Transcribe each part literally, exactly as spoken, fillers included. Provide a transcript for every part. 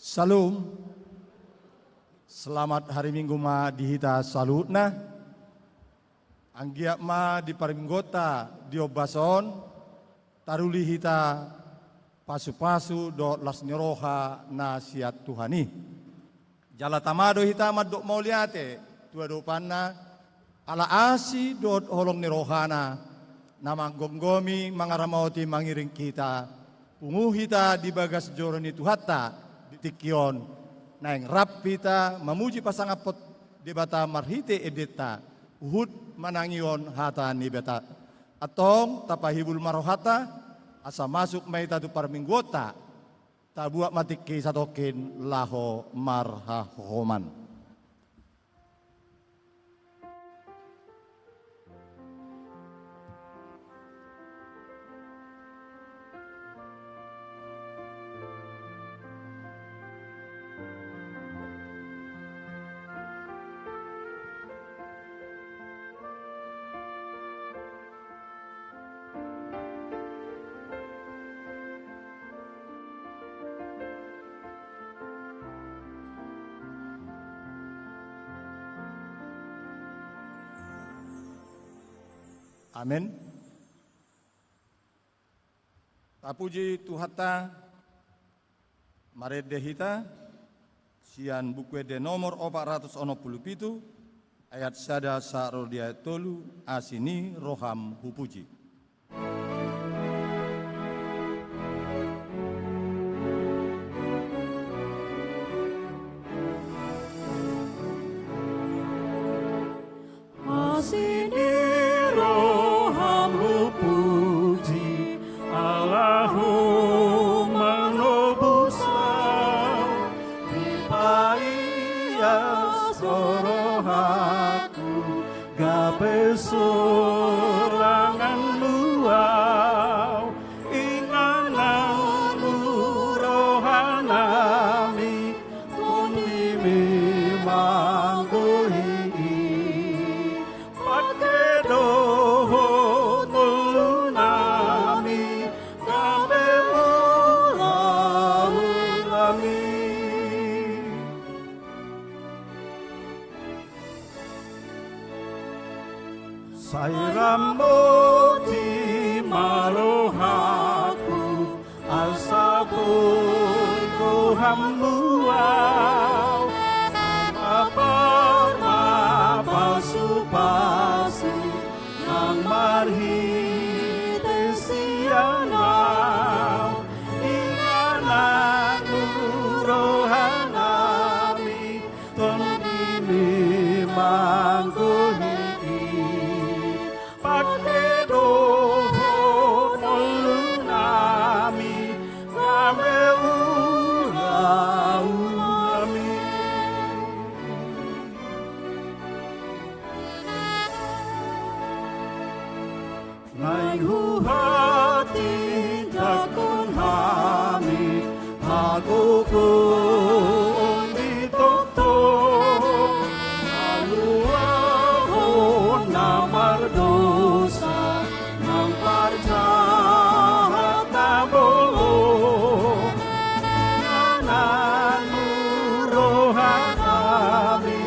Syalom. Selamat hari Minggu ma di hita saluhutna. Anggiat ma di parmingguonta di ombas on, taruli hita pasu-pasu dohot las ni roha na sian Tuhan i. Jala tama do hita mandok mauliate tu adopanna, ala asi dohot holong ni rohana, na manggomgomi, mangaramoti, mangiring hita, pungu hita di bagas joro ni Tuhanta di tingki on, naeng rap hita mamuji pasangaphon Debata marhite endenta, huhut manangihon hata ni Debata. Antong tapahibul ma rohanta, asa masuk ma hita tu parmingguonta. Tabuat ma tingki satongkin laho marhahohoman. Amen. Tapuji Tuhanta, marende hita sian Buku Ende nomor opat ratus onom pulu pitu, ayat sada sahat ro di ayat tolu, Asi ni roham hupuji. Asi ni roham hupuji, ala Ho manobus au, dipaias Ho rohangku, gabe sorangan Mu au, inganan Mu rohanami, tondimi manggohi i. Pangke do Ho ngolunami, gabe ulaulami. Sai ramoti ma rohangku, asa boi gohammu au, mambahen ma pasupasu, nang marhite sian au, inganan Mu rohanami, tondimi manggohi i. Pangke do Ho ngolunami, gabe ulaulami. Naeng huhatindanghon hami hagogoon di tongtong, haluaon na mardosa, nang parjahat na bolong. Inganan Mu rohanami,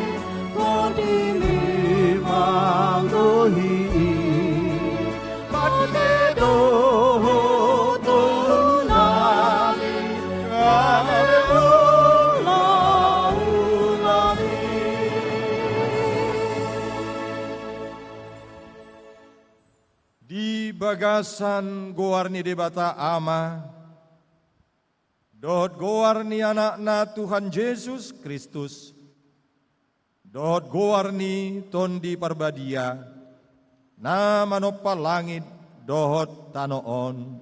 tondimi manggohi i. Pangke do Ho ngolunami, gabe ulaulami. Di bagasan goar ni Debata Ama, dohot goar ni Anakna Tuhan Jesus Kristus, dohot goar ni Tondi Parbadia, na manompa langit dohot tano on.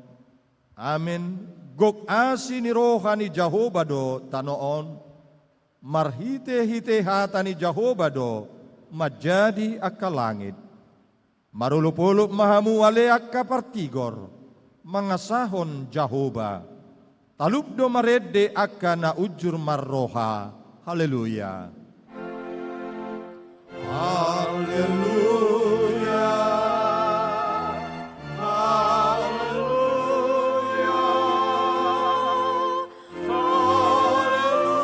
Amen. Gok asi ni roha ni Jahowa do tano on, marhitehite hata ni Jahowa do manjadi angka langit. Marolopolop ma hamu ale angka partigor, mangasahon Jahowa. Talup do marende angka na unjur marroha. Haleluya. Haleluya. Haleluya. Haleluya.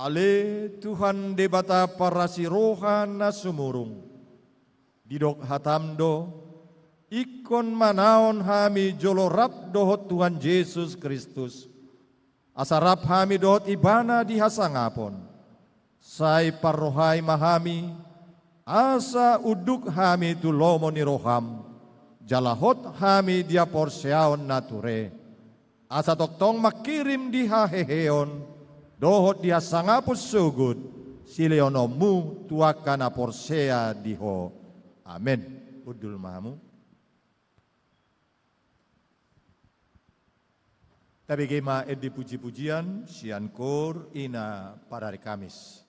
Ale Tuhan Debata parasi roha na sumurung, didok hataM do, ingkon manaon hami jolo rap dohot Tuhan Jesus Kristus, asa rap hami dohot Ibana di hasangapon. Sai parrohai ma hami, asa unduk hami tu lomo ni rohaM, jala hot hami di haporseaon na ture, asa tongtong mangkirim di haheheon dohot di hasangapon sogot silehononMu tu angka na porsea di Ho. Amen. Hundul ma hamu. Tabege ma ende puji-pujian sian Koor Ina Parari Kamis.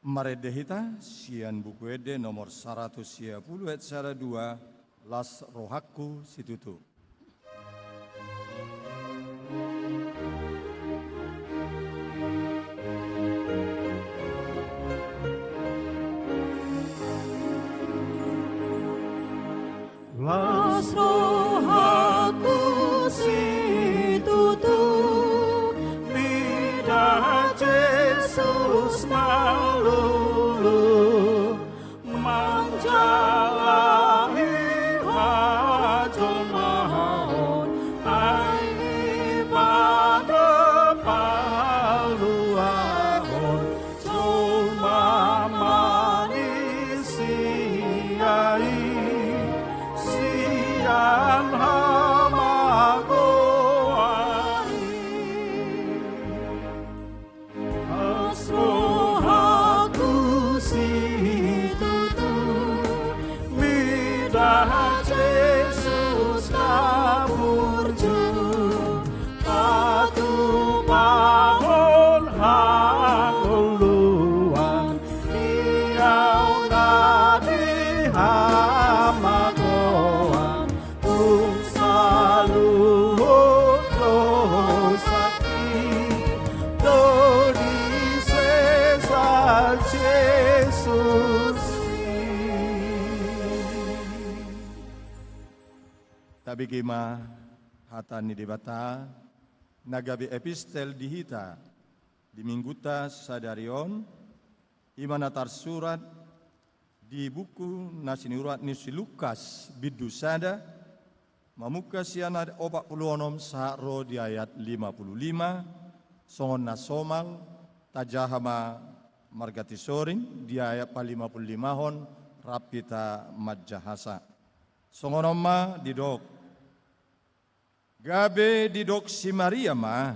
Marende hita sian Buku Ende nomor saratus sia pulu ayat sada dua, Las rohangku situtu. Las rohangku situtu, mida Jesus malulu, manjalahi hajolmaon, ai ibana paluahon jolma manisia i, sian hamagoan i. Las rohangku situtu, mida Jesus na burju, patupahon hangoluan, di ahu na di hamagoan, tung saluhut dosangki do disesa Jesus i. Tabege ma hata ni Debata na gabe epistel di hita di minggunta sadari on, i ma na tarsurat di buku na sinurat ni si Lukas bindu sada, mamungka sian ayat opat pulu onom sahat ro di ayat lima pulu lima, songon na somal, tajaha ma marganti soring di ayat palima pulu limahon rap hita manjahasa. Songon on ma didok. Gabe didok si Maria ma,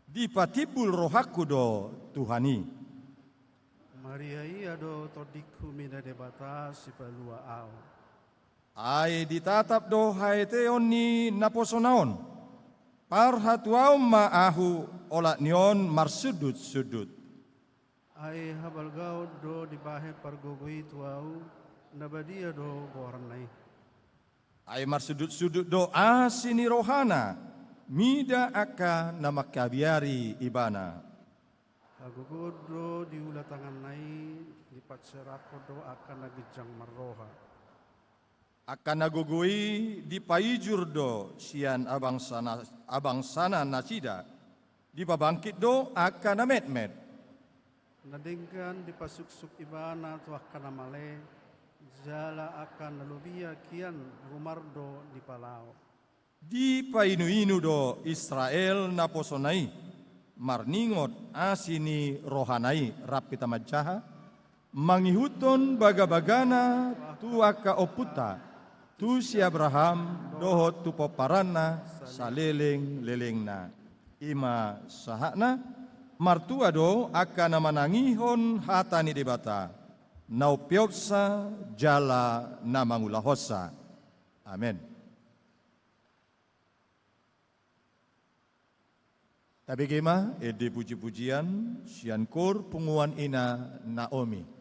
dipatimbul rohangku do Tuhan i. Maria ia do tondingku mida Debata sipalua ahu. Ai ditatap do haeteon ni naposona on. Parhatuaon ma ahu olat ni on marsundutsundut. Ai habalgaon do dibahen pargogo i tu ahu, na badia do goarna i. Ai marsundutsundut do asi ni rohana, mida angka na mangkabiari ibana. Hagogoon do diula tanganna i, dipanserakhon do angka na ginjang marroha. Angka na gogo i dipaijur do sian abangsana, abangsana nasida, dipabangkit do angka na metmet. Na denggan dipasuksuk ibana tu angka na male, jala angka na lobia kian rumar do dipalaho. Dipainuinu do Israel naposona i, marningot asi ni rohana i rap hita manjaha, mangihuthon bagabagana tu angka ompunta, tu si Abraham dohot tu pomparanna salelenglelengna. I ma sahatna, martua do angka na manangihon hata ni Debata, na umpeopsa jala na mangulahonsa. Amen. Tabege ma ende pujipujian sian kor punguan ina Naomi.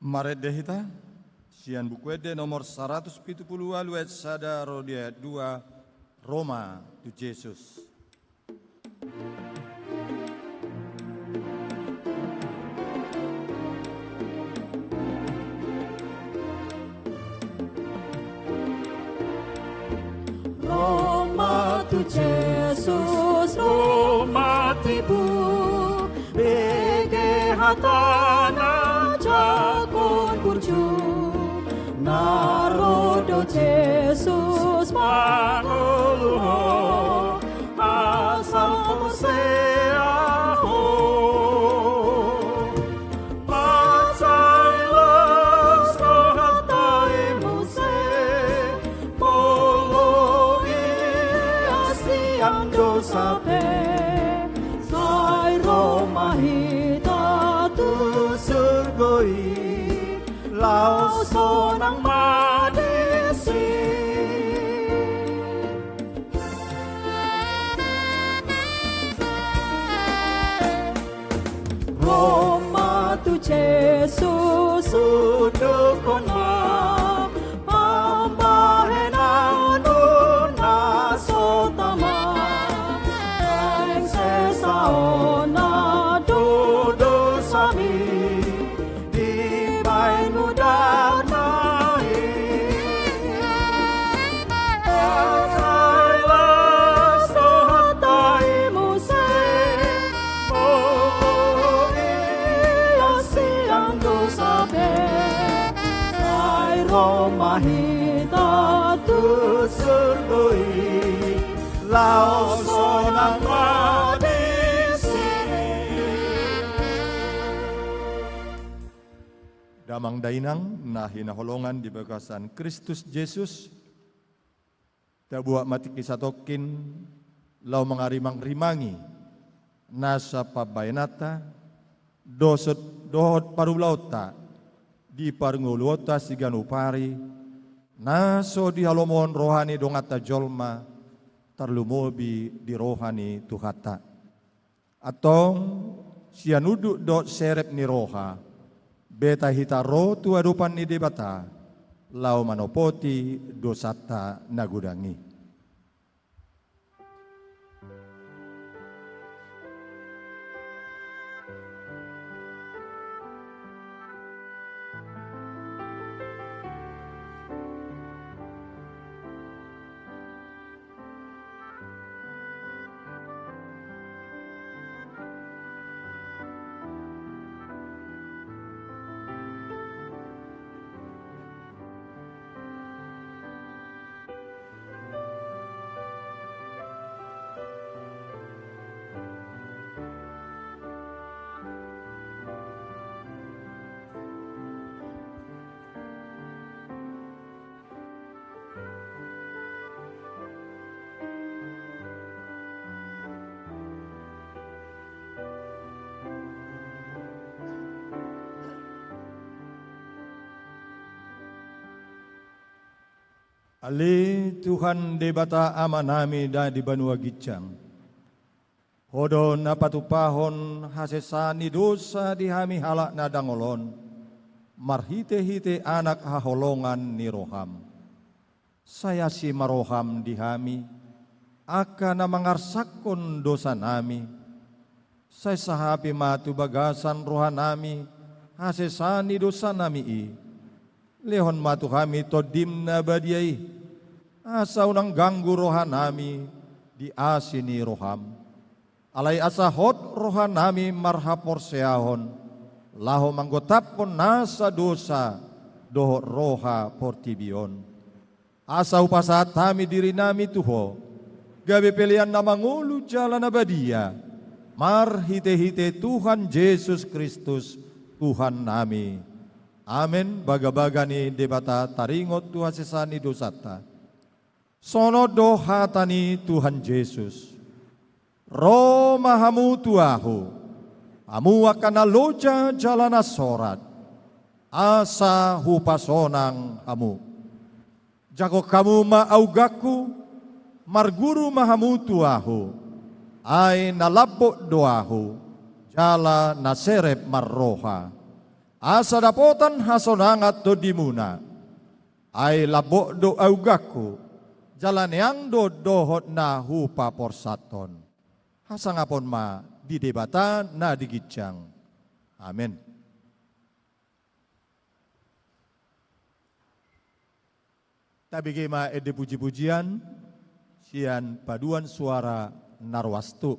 Marende hita sian Buku Ende nomor saratus pitu pulu ualu ayat sada ro di ayat dua, Roma tu Jesus. Ro ma tu Jesus, ro ma tibu, bege hatana jagon burju. Na ro do Jesus mangolu ho, asal porsea ho. Mansai las do hata i muse, molo i asi sian dosa pe, sai ro ma hita tu surgo i, laos sonang ma disi. Ro ma tu Jesus, undukhon ma pambahenanmu na so tama. Naeng sesa hona do dosami dibahen mudar na i. Sai las do hata i muse, molo i asi sian dosa pe, sai ro ma hita tu surgo i, laos sonang ma disi. Damang dainang na hinaholongan di bagasan Kristus Jesus, tabuat ma tingki satongkin laho mangarimangrimangi nasa pambahenanta, dohot, dohot parulaonta di parngoluonta siganup ari, na so dihalomohon roha ni donganta jolma, tarlumobi di roha ni Tuhanta. Antong, sian unduk dohot serep ni roha, beta hita ro tu adopan ni Debata, laho manopoti dosanta na godang i. Ale Tuhan Debata Amanami na di banua ginjang, Ho do na patupahon hasesaan ni dosa di hami halak na dangol on, marhitehite Anak haholongan ni roham. Sai asi ma roham di hami, angka na mangarsakhon dosanami. Sai sahapi ma tu bagasan rohanami hasesaan ni dosanami i. Lehon ma tu hami Tondim na badia i, asa unang ganggu rohanami di asi ni roham. Alai asa hot rohanami marhaporseaon, laho manggotaphon nasa dosa dohot roha portibi on. Asa hupasahat hami dirinami tu Ho, gabe pelean na mangolu jala na badia, marhitehite Tuhan Jesus Kristus, Tuhannami. Amen. Bagabaga ni Debata taringot tu hasesaan ni dosanta. Songon on do hata ni Tuhan Jesus: Ro ma hamu tu Ahu, hamu angka na loja jala na sorat, asa hupasonang hamu. Jangkon hamu ma auganku, marguru ma hamu tu Ahu, ai na lambok do Ahu, jala na serep marroha. asa dapotan hasonangan tondimuna. Ai lambok do augangku, jala neang do dohot na hupaporsathon. Hasangapon ma di Debata na di ginjang. Amen. Tabege ma ende pujipujian sian paduan suara na ruas tu.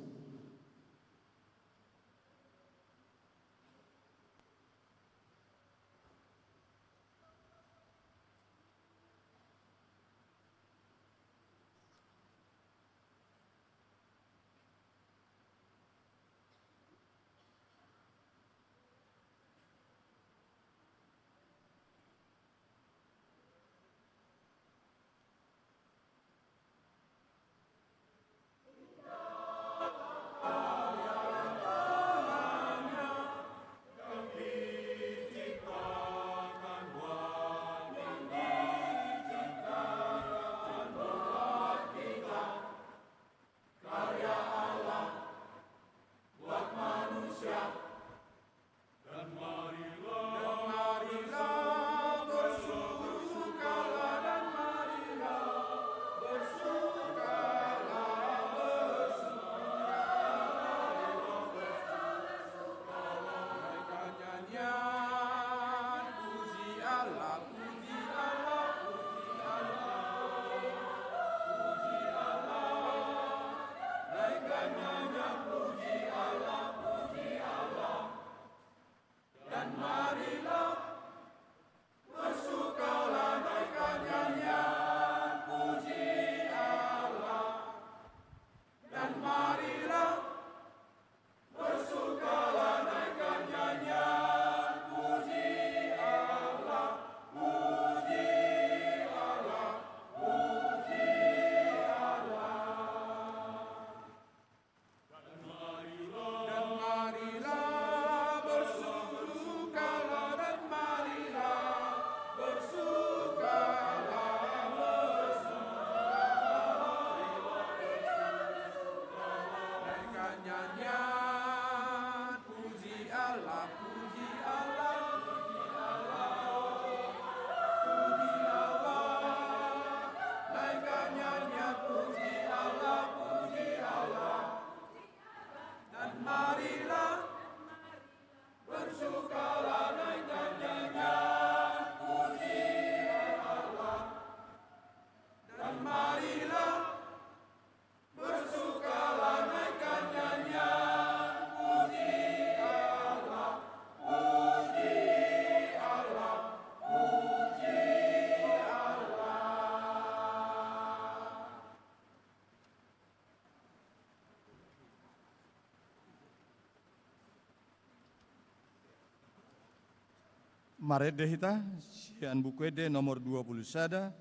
Marende hita sian Buku Ende nomor dua pulu sada,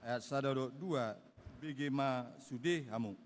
ayat sada dohot dua, bege ma sude hamu.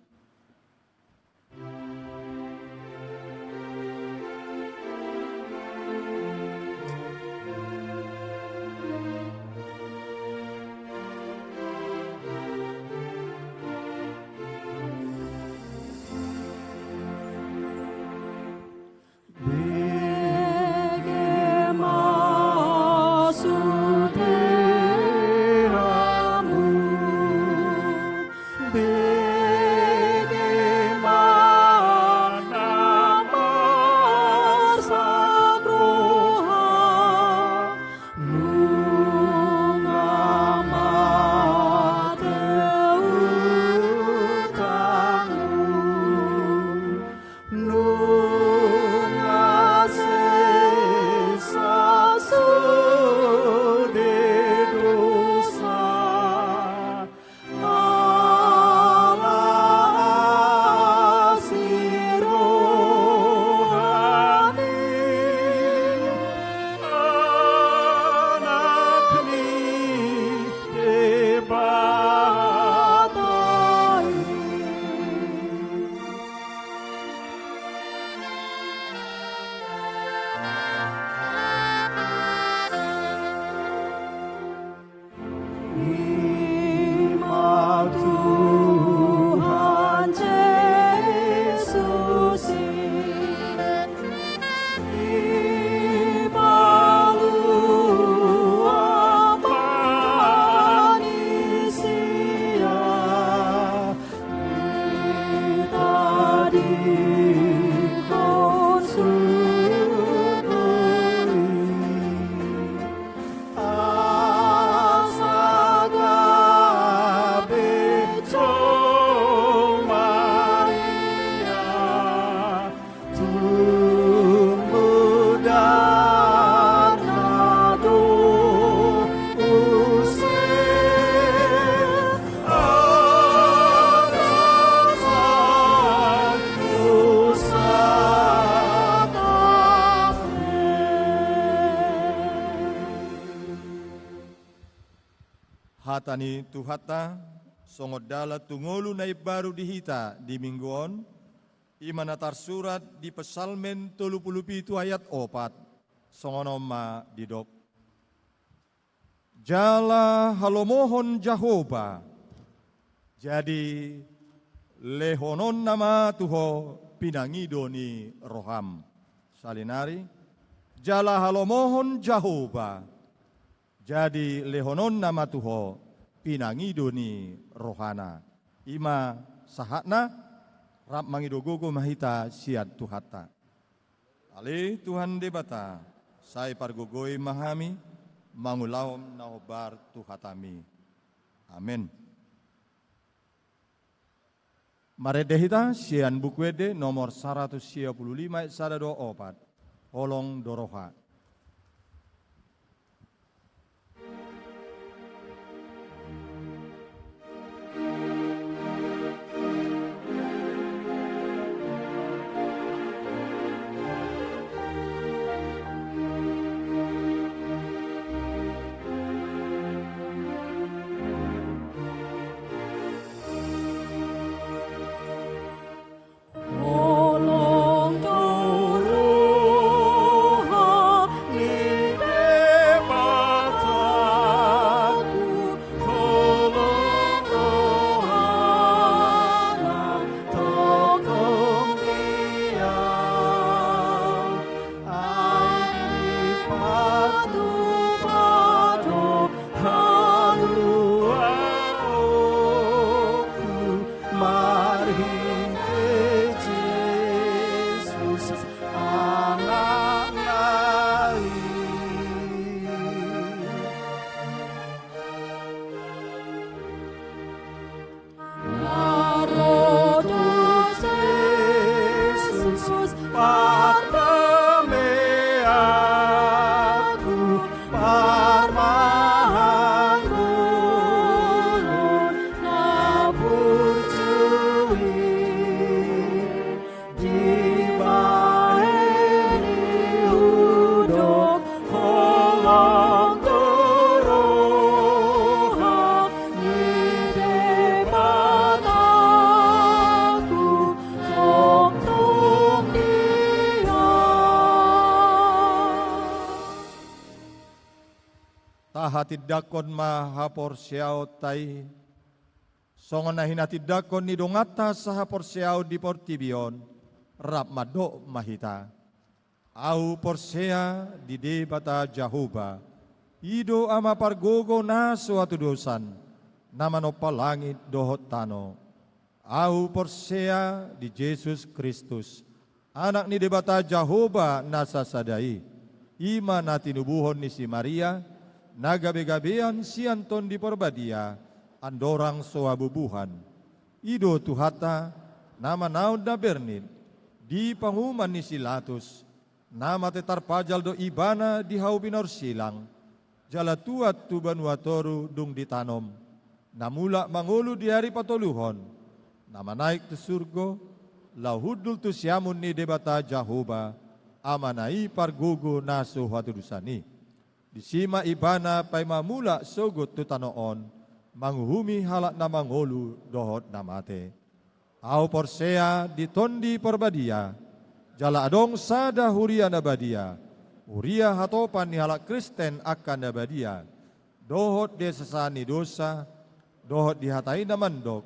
Hata ni Tuhanta, songon dalan tu ngolu na imbaru di hita di minggu on, i ma na tarsurat di Psalmen tolu pulu pitu ayat opat, songon on ma didok. Jala halomohon Jahowa, jadi lehononna ma tu ho pinangido ni roham. Salinari, jala halomohon Jahowa, jadi lehononna ma tu ho pinangido ni rohana. I ma sahatna, rap mangido gogo ma hita sian Tuhanta. Ale Tuhan Debata, sai pargogoi ma hami mangulahon na hombar tu hatami. Amen. Marende hita sian Buku Ende nomor saratus sia pulu lima ayat sada dua opat. Holong do roha. Marhite Jesus Anakna i. Ro do Jesus pardameanku, parmahangku na burju i. Dibahen i hudok holong tu roha ni Debataku, tongtong dia. Tahatindangkon ma haporseaonta i, songon na hinatindangkon ni donganta sahaporseaon di portibi on, rap mandok ma hita. Ahu porsea di Debata Jahowa, i do Ama pargogo na so hatudosan, na manompa langit dohot tano. Ahu porsea di Jesus Kristus, Anak ni Debata Jahowa na sasada i, i ma na tinubuhon ni si Maria, na gabegabean sian Tondi Parbadia, andorang so habubuhan. I do Tuhanta, na manaon na bernit, di panguhuman ni si Latus, na mate tarpajal do Ibana di hau pinorsilang, jala tuat tu banua toru dung ditanom, na mulak mangolu di ari patoluhon, na manaek tu surgo, laho hundul tu siamun ni Debata Jahowa, Amana i pargogo na so hatudosan i. Disi ma Ibana paima mulak sogot tu tano on, manguhumi halak na mangolu dohot na mate. Ahu porsea di Tondi Parbadia, jala adong sada huria na badia, huria hatopan ni halak Kristen angka na badia, dohot di hasesaan ni dosa, dohot di hata i na mandok,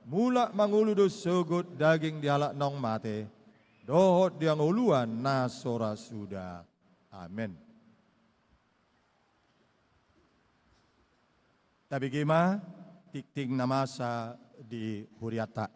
mulak mangolu do sogot daging di halak naung mate, dohot di hangoluan na so ra suda. Amen. Tabege ma tingting na masa di hurianta.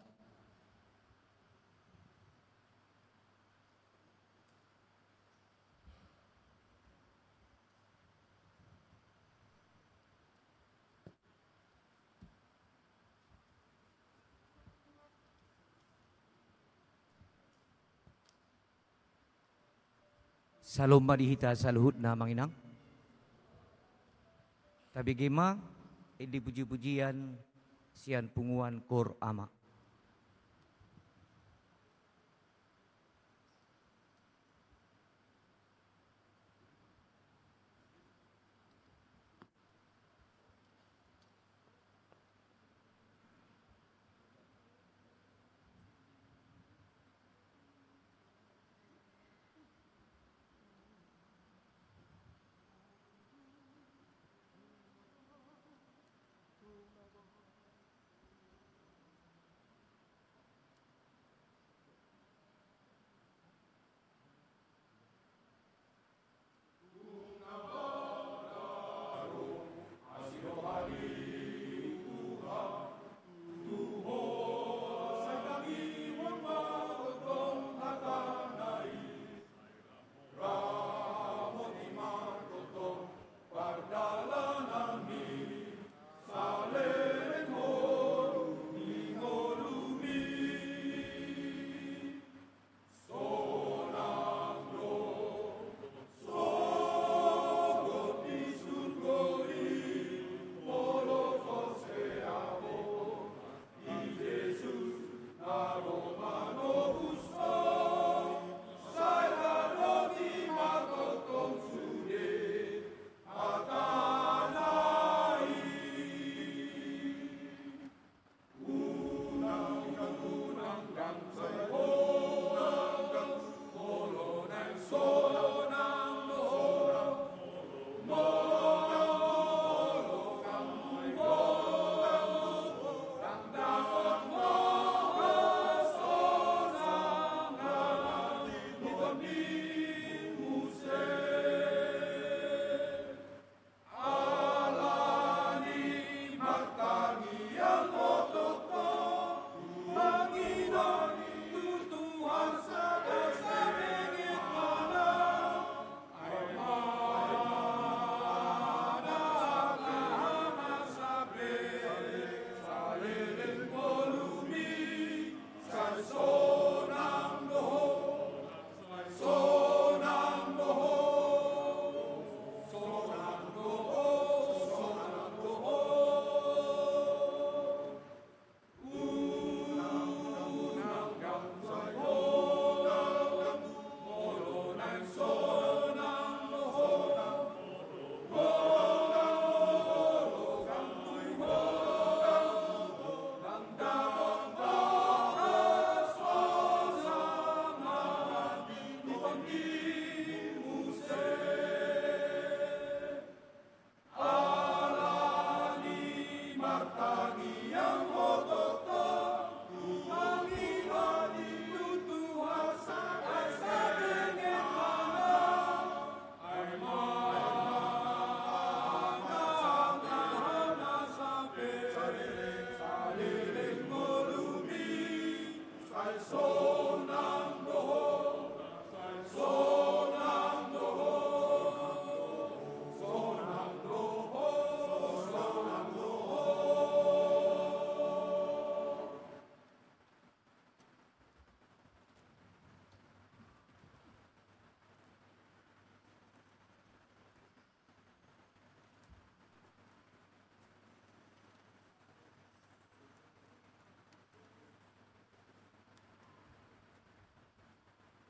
Salom ma di hita saluhutna, Amang Inang. Tabege ma, ende pujipujian sian punguan Koor Ama.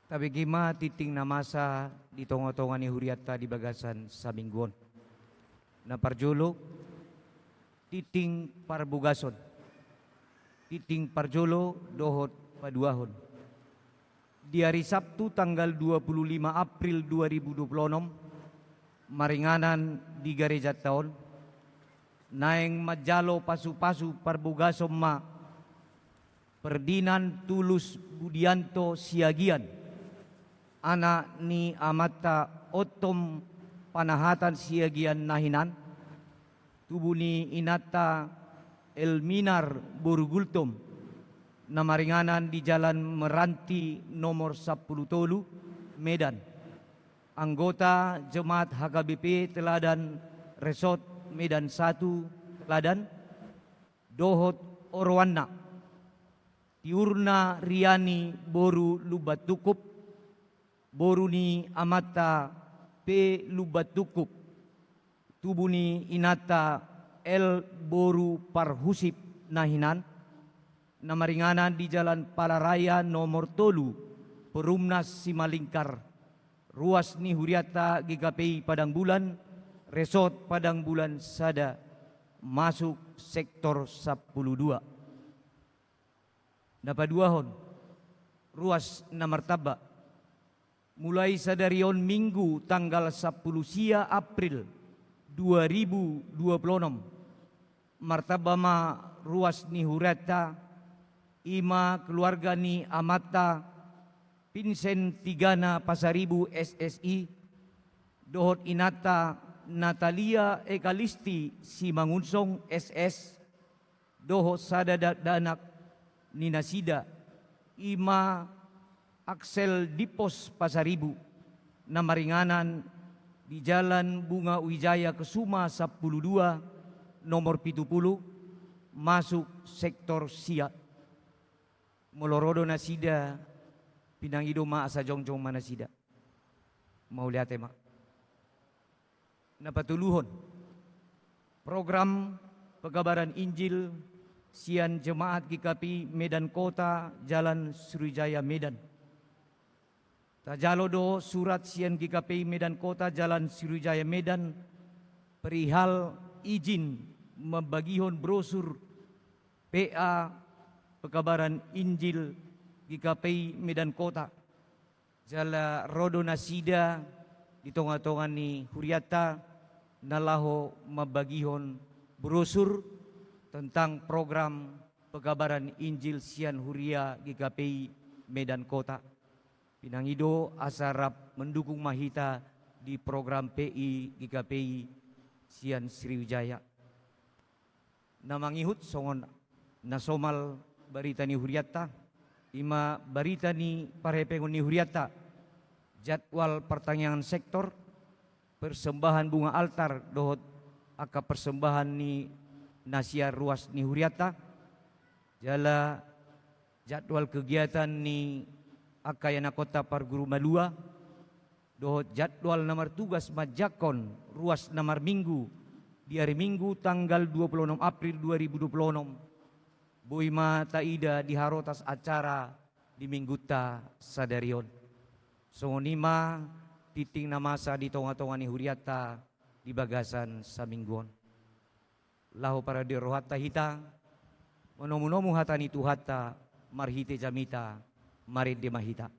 Tabege ma tingting na masa di tonga-tonga ni hurianta di bagasan saminggu on. Na parjolo, tingting parbogason. Tingting parjolo dohot paduahon. Di ari Sabtu tanggal dua puluh lima April dua ribu dua puluh enam, maringanan di garejanta on, naeng manjalo pasu-pasu parbogason ma Ferdinand Tulus Budianto Siagian, anak ni amanta Otto Panahatan Siagian na hinan, tubu ni inanta Elminar boru Gultom, na maringanan di Jalan Meranti nomor sampulu tolu, Medan. Anggota Jemaat H K B P Teladan, Resort Medan satu, Teladan, dohot oroanna, Tiurna Riani boru Lumbantukkup, boru ni amanta P Lumbantukkup, tubu ni inanta L boru Parhusip na hinan, na maringanan di Jalan Palaraya nomor tolu, Perumnas Simalingkar, ruas ni hurianta G K P I Padang Bulan, Resort Padang Bulan sada, masuk sektor sampulu dua. Na paduahon, ruas na martamba. Mulai sadari on Minggu tanggal sampulu sia April dua ribu dua puluh enam, martamba ma ruas ni hurianta, i ma keluarga ni amanta Vincent Tigana Pasaribu S S I, dohot inanta Natalia Ekalisti Simangunsong S S, dohot sada dakdanak ni nasida, i ma Axel Dipos Pasaribu, na maringanan di Jalan Bunga Wijaya Kesuma sampulu dua, nomor pitu pulu, masuk sektor sia. Molo ro do nasida, pinangido ma asa jongjong ma nasida. Mauliate ma. Na patoluhon, program pekabaran Injil sian Jemaat G K P I Medan Kota, Jalan Sriwijaya, Medan. Tajalo do surat sian G K P I Medan Kota, Jalan Sriwijaya, Medan, perihal izin mambagihon brosur P A pekabaran Injil G K P I Medan Kota. Jala ro do nasida di tonga-tonga ni hurianta na laho mambagihon brosur tentang program pekabaran Injil sian huria G K P I Medan Kota. Pinangido asa rap mendukung ma hita di program P I G K P I sian Sriwijaya. Na mangihut songon na somal barita ni hurianta, i ma barita ni parhepengon ni hurianta, jadwal partangiangan sektor, persembahan bunga altar dohot angka persembahan ni na sian ruas ni hurianta, jala jadwal kegiatan ni angka ianakhonta parguru malua, dohot jadwal na martugas manjangkon ruas na marminggu di ari Minggu tanggal dua puluh enam April dua ribu dua puluh enam, boi ma taida di harotas acara di minggunta sadari on. Songon i ma tingting na masa di tonga-tonga ni hurianta di bagasan saminggu on. Laho parade rohanta hita manomu-nomu hata ni Tuhanta marhite jamita, marende ma hita.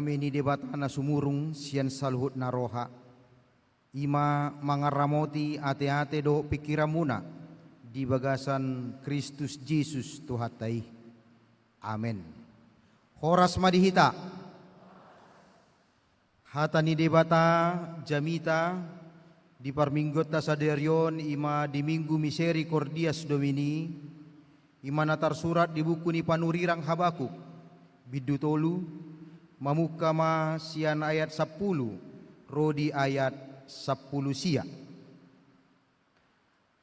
Dame ni Debata na sumurung sian saluhut na roha, i ma mangaramoti ateate dohot pingkiranmuna di bagasan Kristus Jesus Tuhanta i. Amen. Horas ma di hita. Hata ni Debata jamita di parmingguonta sadari on, i ma di Minggu Misericordias Domini, i ma na tarsurat di buku ni panurirang Habakuk, bindu tolu, mamungka ma sian ayat sampulu ro di ayat sampulu sia.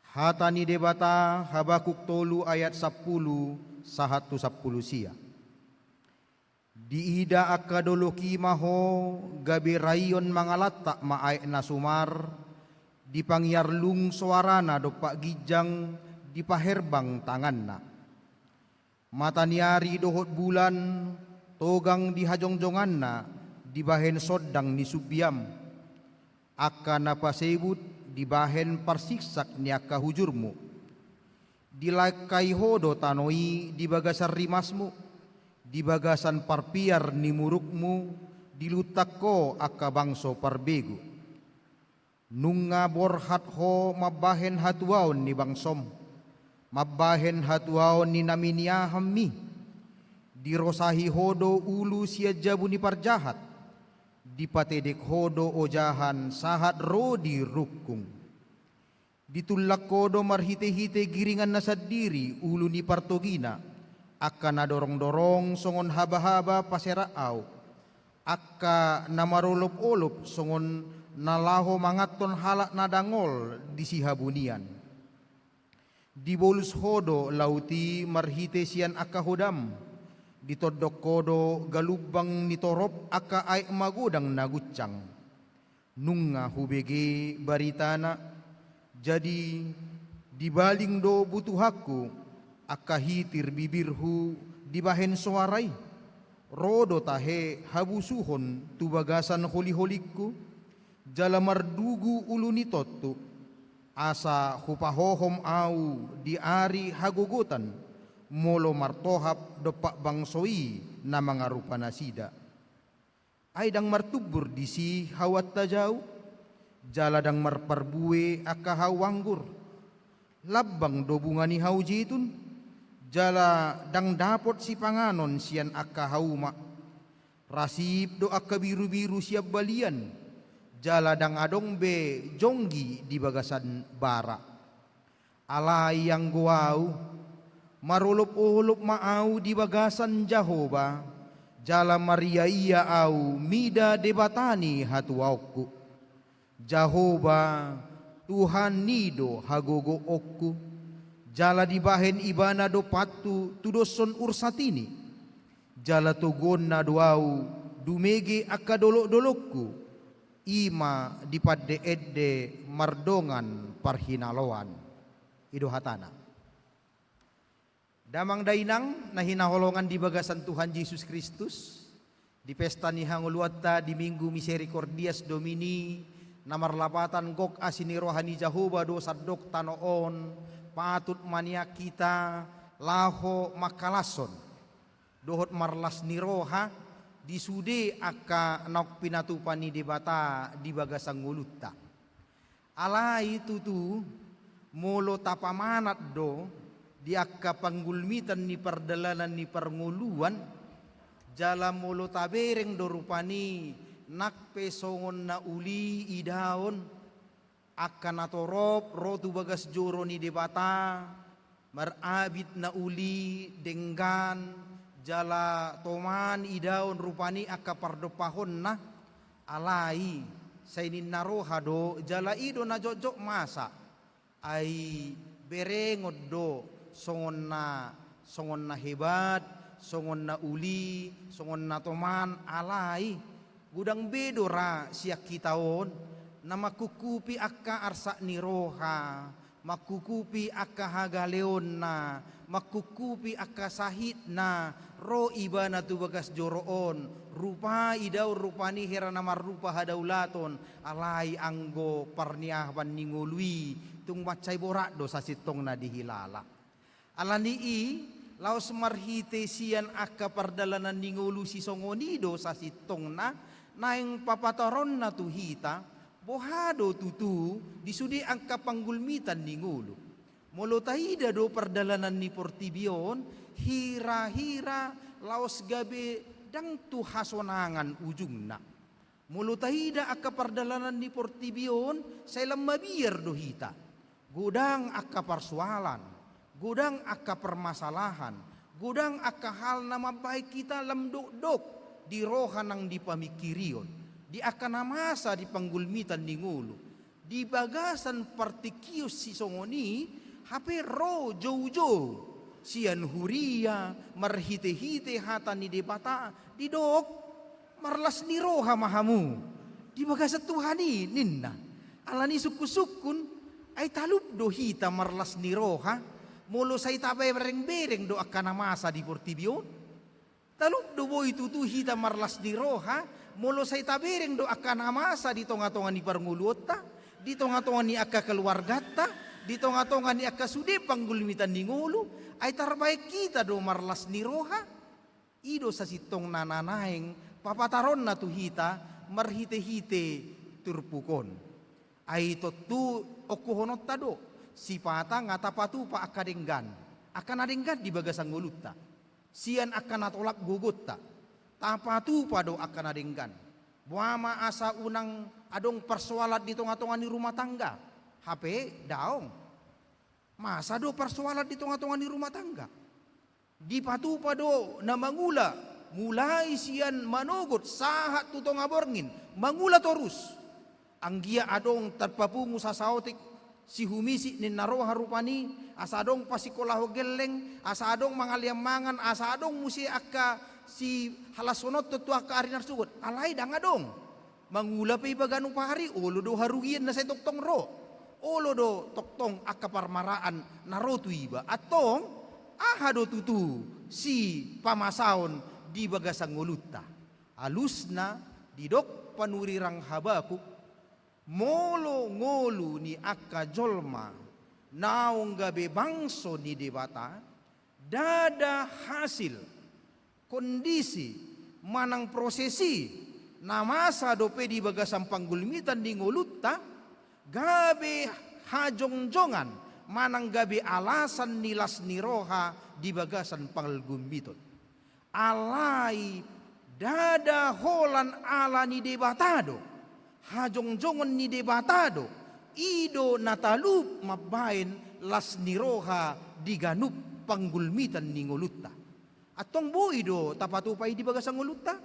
Hata ni Debata, Habakuk tolu ayat sampulu sahat tu sampulu sia. Diida angka dolok i ma ho, gabe raion mangalantak ma aek na sumar, dipangiarlung soarana dompak ginjang, dipaherbang tanganna. Mata ni ari dohot bulan togang di hajongjonganna, dibahen sondang ni sumbiam. Angka na pasebut dibahen parsiksak ni angka hujurmu. Dilangkai ho do tano i di bagasan rimasmu, di bagasan parpiar ni murukmu, diluntak ho angka bangso parbegu. Nunga borhat ho mambahen hatuaon ni bangsom, mambahen hatuaon ni na miniahanmi. Dirosahi ho do ulu sian jabu ni parjahat, dipatedek ho do ojahan sahat ro di rungkung. Ditullang ho do marhitehite giringanna sandiri ulu ni partogina, angka na dorongdorong songon habahaba paserak ahu, angka na marolopolop songon na laho manganhon halak na dangol di sihabunian. Dibolus ho do laut i marhite sian angka hodam, ditondok ho do galumbang ni torop angka aek magodang na guncang. Nunga hubege baritana, jadi dibaling do butuhanku, angka hitir bibirhu dibahen soara i. Ro do tahe habusuhon tu bagasan holiholingku, jala mardugu ulu ni tontu, asa hupahohom ahu di ari hagogotan, molo martohap dompak bangso i na mangarupa nasida. Ai ndang martumbur disi hau antajau, jala ndang marparbue angka hau anggur. Lambang do bunga ni hau jetun, jala ndang dapot sipanganon sian angka hauma. Rasip do angka birubiru sian balian, jala ndang adong be jonggi di bagasan bara. Alai anggo ahu, marolopolop ma ahu di bagasan Jahowa, jala mariaia ahu mida Debata ni hatuaonku. Jahowa, Tuhan i do hagogoonku, jala dibahen Ibana do pantu tudoshon ursatini. Jala toguonna do ahu dumege angka dolokdolokku, i ma dipandeende mardongan parhinaloan. I do hatana. Damang dainang na hinaholongan di bagasan Tuhan Jesus Kristus, di pesta ni hangoluanta di Minggu Misericordias Domini, na marlapatan gok asi ni roha ni Jahowa do sandok tano on, patut ma nian hita laho mangkalashon dohot marlas ni roha di sude angka naung pinatupa ni Debata di bagasan ngolunta. Alai tutu, molo tapamanat do di angka panggulmitan ni pardalanan ni parngoluan, jala molo tabereng do rupani nang pe songon na uli idaon, angka na torop ro tu bagas joro ni Debata, marabit na uli, denggan, jala toman idaon rupani angka pardompahonna, alai sai ninna roha do, jala i do na jotjot masa. Ai berengon do songon na, songon na hebat, songon na uli, songon na toman, alai godang be do ra sian hita on, na mangkungkupi angka arsak ni roha, mangkungkupi angka hagaleonna, mangkungkupi angka sahitna, ro ibana tu bagas joro on, rupa idaon rupani hera na marrupa hadaulaton, alai anggo parniahapan ni ngolu i, tung mansai borat do sasintongna dihilala. Alani i, Laos marhite sian angka pardalanan ni ngolu sisongon i do sasintongna naeng papatoronna tu hita, boha do tutu di sude angka panggulmitan ni ngolu. Molo taida do pardalanan ni portibi on, hira-hira laos gabe ndang tu hasonangan ujungna. Molo taida angka pardalanan ni portibi on, sai lam mabiar do hita. Godang angka parsoalan, godang angka permasalahan, godang angka hal na mambahen hita lam dokdok di roha nang di pamingkirion, di angka na masa di panggulmitan ni ngolu. Di bagasan partingkian sisongon i, hape ro joujou sian huria marhite-hite hata ni Debata, didok, marlas ni roha ma hamu di bagasan Tuhan i, ninna. Alani sungkun-sungkun, ai talup do hita marlas ni roha molo sai tabereng-bereng do angka na masa di portibi on? Talup do boi tutu hita marlas ni roha molo sai tabereng do angka na masa di tonga-tonga ni parngoluonta, di tonga-tonga ni angka keluarganta, di tonga-tonga ni angka sude panggulmitan ni ngolu? Ai tarbahen hita do marlas ni roha? I do sasintongna na naeng papatoronna tu hita marhite-hite turpuk on. Ai tontu ongkohononta do, sipata nga tapatupa angka denggan, angka na denggan di bagasan ngolunta, sian angka na tolap gogonta. Tapatupa do angka na denggan. Boha ma asa unang adong parsoalan di tonga-tonga ni rumah tangga? Hape daong. Masa do parsoalan di tonga-tonga ni rumah tangga? Dipatupa do na mangula, mulai sian manogot sahat tu tonga borngin, mangula torus. Anggiat adong tarpapungu sasaotik sihumisik ninna roha rupani, asa adong pasikolahon gelleng, asa adong mangalean mangan, asa adong muse angka sihalashononhon tu angka ari na sogot. Alai ndang adong. Mangula pe iba ganup ari, olo do harugian na sai tongtong ro. Olo do tongtong angka parmaraan na ro tu iba. Antong, aha do tutu sipamasaon di bagasan ngolunta? Alusna, didok panurirang Habakuk, molo ngolu ni angka jolma naung gabe bangso ni Debata, ndada hasil, kondisi, manang proses i na masa dope di bagasan panggulmitan ni ngolunta, gabe hajongjongan manang gabe alasan ni las ni roha di bagasan panggulmiton. Alai ndada holan ala ni Debata do, hajongjongon ni Debata do, i do na talup mambahen las ni roha di ganup panggulmitan ni ngolunta. Antong boi do tapatupa i di bagasan ngolunta?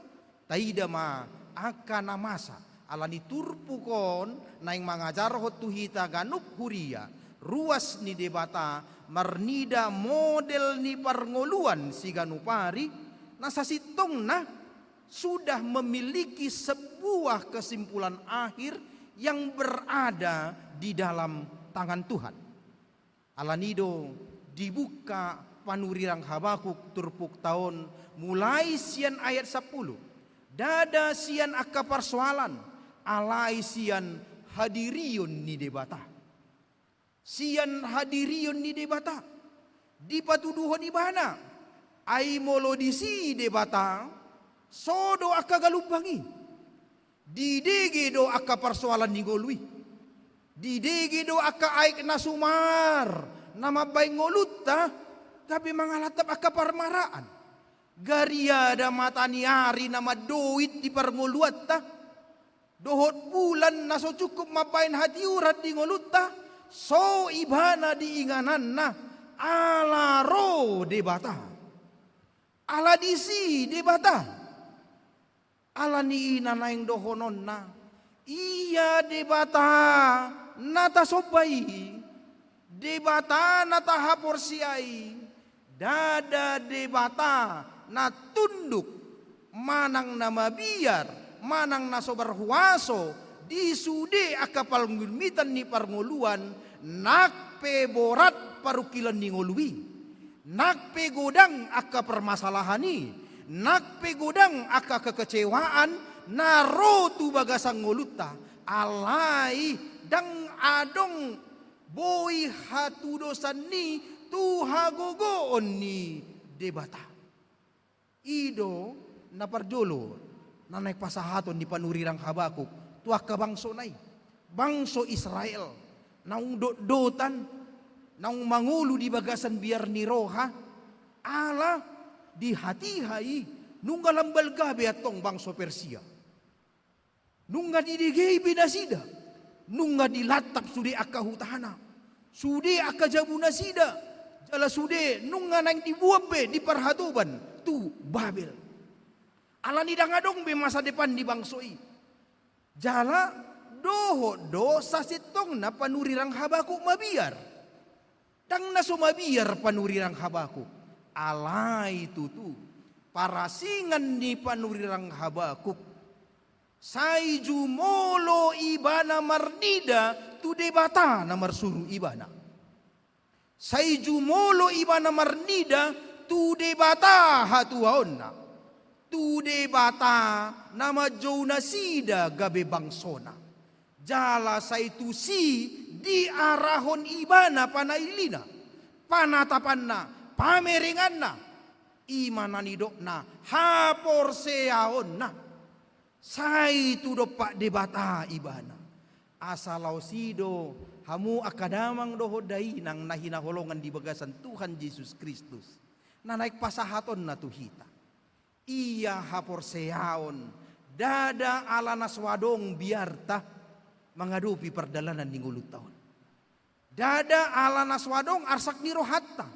Taida ma angka na masa. Alani turpuk on naeng mangajarhon tu hita ganup huria, ruas ni Debata, marnida model ni parngoluan siganup ari, na sasintongna sudah memiliki sebuah kesimpulan akhir yang berada di dalam tangan Tuhan. Alani do dibuka panurirang Habakuk turpukta on mulai sian ayat sampulu. Ndada sian angka parsoalan, alai sian hadirion ni Debata. Sian hadirion ni Debata. Dipatuduhon ibana. Ai molo disi Debata, so do angka galumbang i. Didege do angka parsoalan ni ngolu i. Didege do angka aek na sumar na mambahen ngolunta gabe mangalantap angka parmaraan. Gariada mata ni ari na mandoit di parngoluanta dohot bulan na so cukup mambahen hatiuran di ngolunta, so ibana di ingananna ala ro Debata. Ala disi Debata. Alani i na naeng dohononna, ia Debata na tasomba i, Debata na tahaporseai, ndada Debata na tunduk, manang na mabiar, manang na so berhuaso di sude angka parngulmitan ni parngoluan, nang pe borat parungkilon ni ngolu i. Nang pe godang angka permasalahan i, nang pe godang angka kekecewaan na ro tu bagasan ngolunta, alai ndang adong boi hatudosan ni tu hagogoon ni Debata. I do na parjolo na naeng pasahaton ni panurirang Habakuk tu angka bangsona i. Bangso Israel naung dotdotan, naung mangolu di bagasan biar ni roha, ala di hatiha i nunga lam balga be antong bangso Persia. Nunga didegei be nasida, nunga dilantap sude angka hutana, sude angka jabu nasida, jala sude nunga naeng diboan be di parhatoban tu Babel. Alani ndang adong be masa depan ni bangso i. Jala dohot do sasintongna panurirang Habakuk mabiar. Ndang na so mabiar panurirang Habakuk. Alai tutu parasingan ni panurirang Habakuk, sai jumolo ibana marnida tu Debata na marsuru ibana. Sai jumolo ibana marnida tu Debata hatuaonna, tu Debata na manjou nasida gabe bangsona. Jala sai tusi diarahon ibana panailina, panatapanna, pamerenganna, i ma na nidokna haporseaonna. Sai tu dompak Debata ibana. Asa laos i do hamu angka damang dohot dainang na hinaholongan di bagasan Tuhan Jesus Kristus, na naeng pasahatonna tu hita. Ia haporseaon, ndada ala na so adong biarta mangadopi pardalanan ni ngolunta on. Ndada ala na so adong arsak ni rohanta.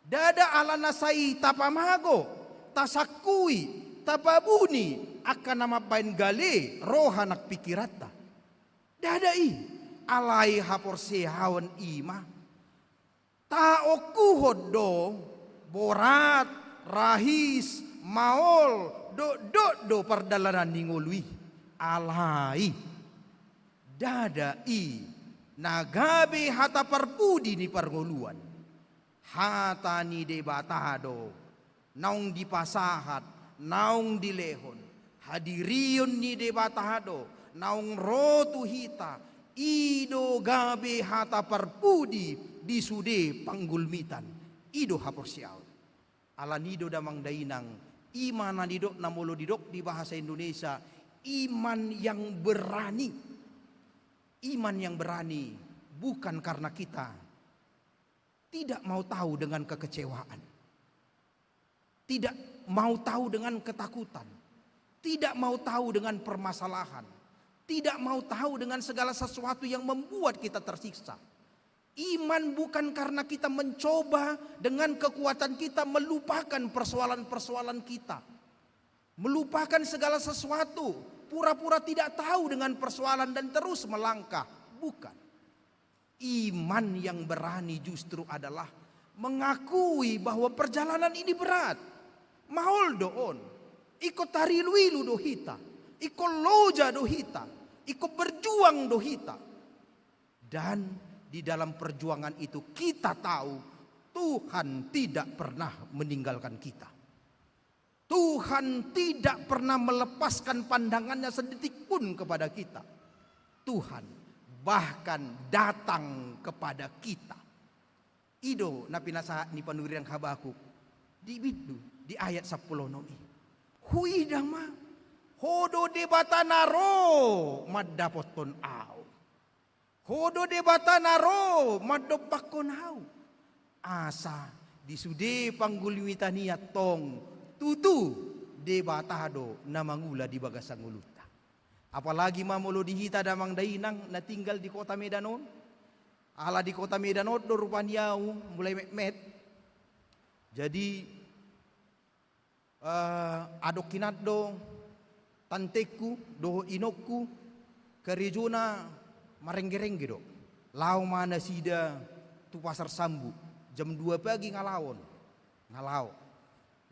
Ndada ala na sai tapamago, tasangkui, tapabuni angka na mambaen gale roha nang pingkiranta. Ndada i, alai haporseaon i ma. Taongkuhon do, borat, rahis, maol, dotdot do pardalanan ni ngolu i. Alai ndada i na gabe hata parpudi ni parngoluan. Hata ni Debata do naung dipasahat, naung dilehon, hadirion ni Debata do naung ro tu hita. I do gabe hata parpudi di sude panggulmitan. I do haporseaon. Alani do damang dainang, i ma na nidok na molo didok di bahasa Indonesia, iman yang berani. Iman yang berani bukan karena kita tidak mau tahu dengan kekecewaan, tidak mau tahu dengan ketakutan, tidak mau tahu dengan permasalahan, tidak mau tahu dengan segala sesuatu yang membuat kita tersiksa. Iman bukan karena kita mencoba dengan kekuatan kita melupakan persoalan-persoalan kita, melupakan segala sesuatu, pura-pura tidak tahu dengan persoalan dan terus melangkah. Bukan. Iman yang berani justru adalah mengakui bahwa perjalanan ini berat. Maol do on. Ingkon tarilu-ilu do hita. Ingkon loja do hita. Ingkon berjuang do hita. Dan di dalam perjuangan itu kita tahu Tuhan tidak pernah meninggalkan kita. Tuhan tidak pernah melepaskan pandangannya sedetik pun kepada kita. Tuhan bahkan datang kepada kita. I do na pinasahat ni panurirang Habakuk di bindu di ayat sampulu onom i. Huida ma, Ho do Debata na ro mandapothon ahu. Ho do Debata na ro mandompakhon ahu. Asa di sude panggulmitan i antong tutu Debata do na mangula di bagasan ngolunta. Apalagi ma molo di hita damang dainang na tinggal di kota Medan on. Ala di kota Medan on do rupani ahu mulai metmet. Jadi, eh, adong hinan do tantengku dohot inongku, karejona marengge-rengge do. Laho ma nasida tu Pasar Sambu, jam dua pagi nga laho on. Nga laho.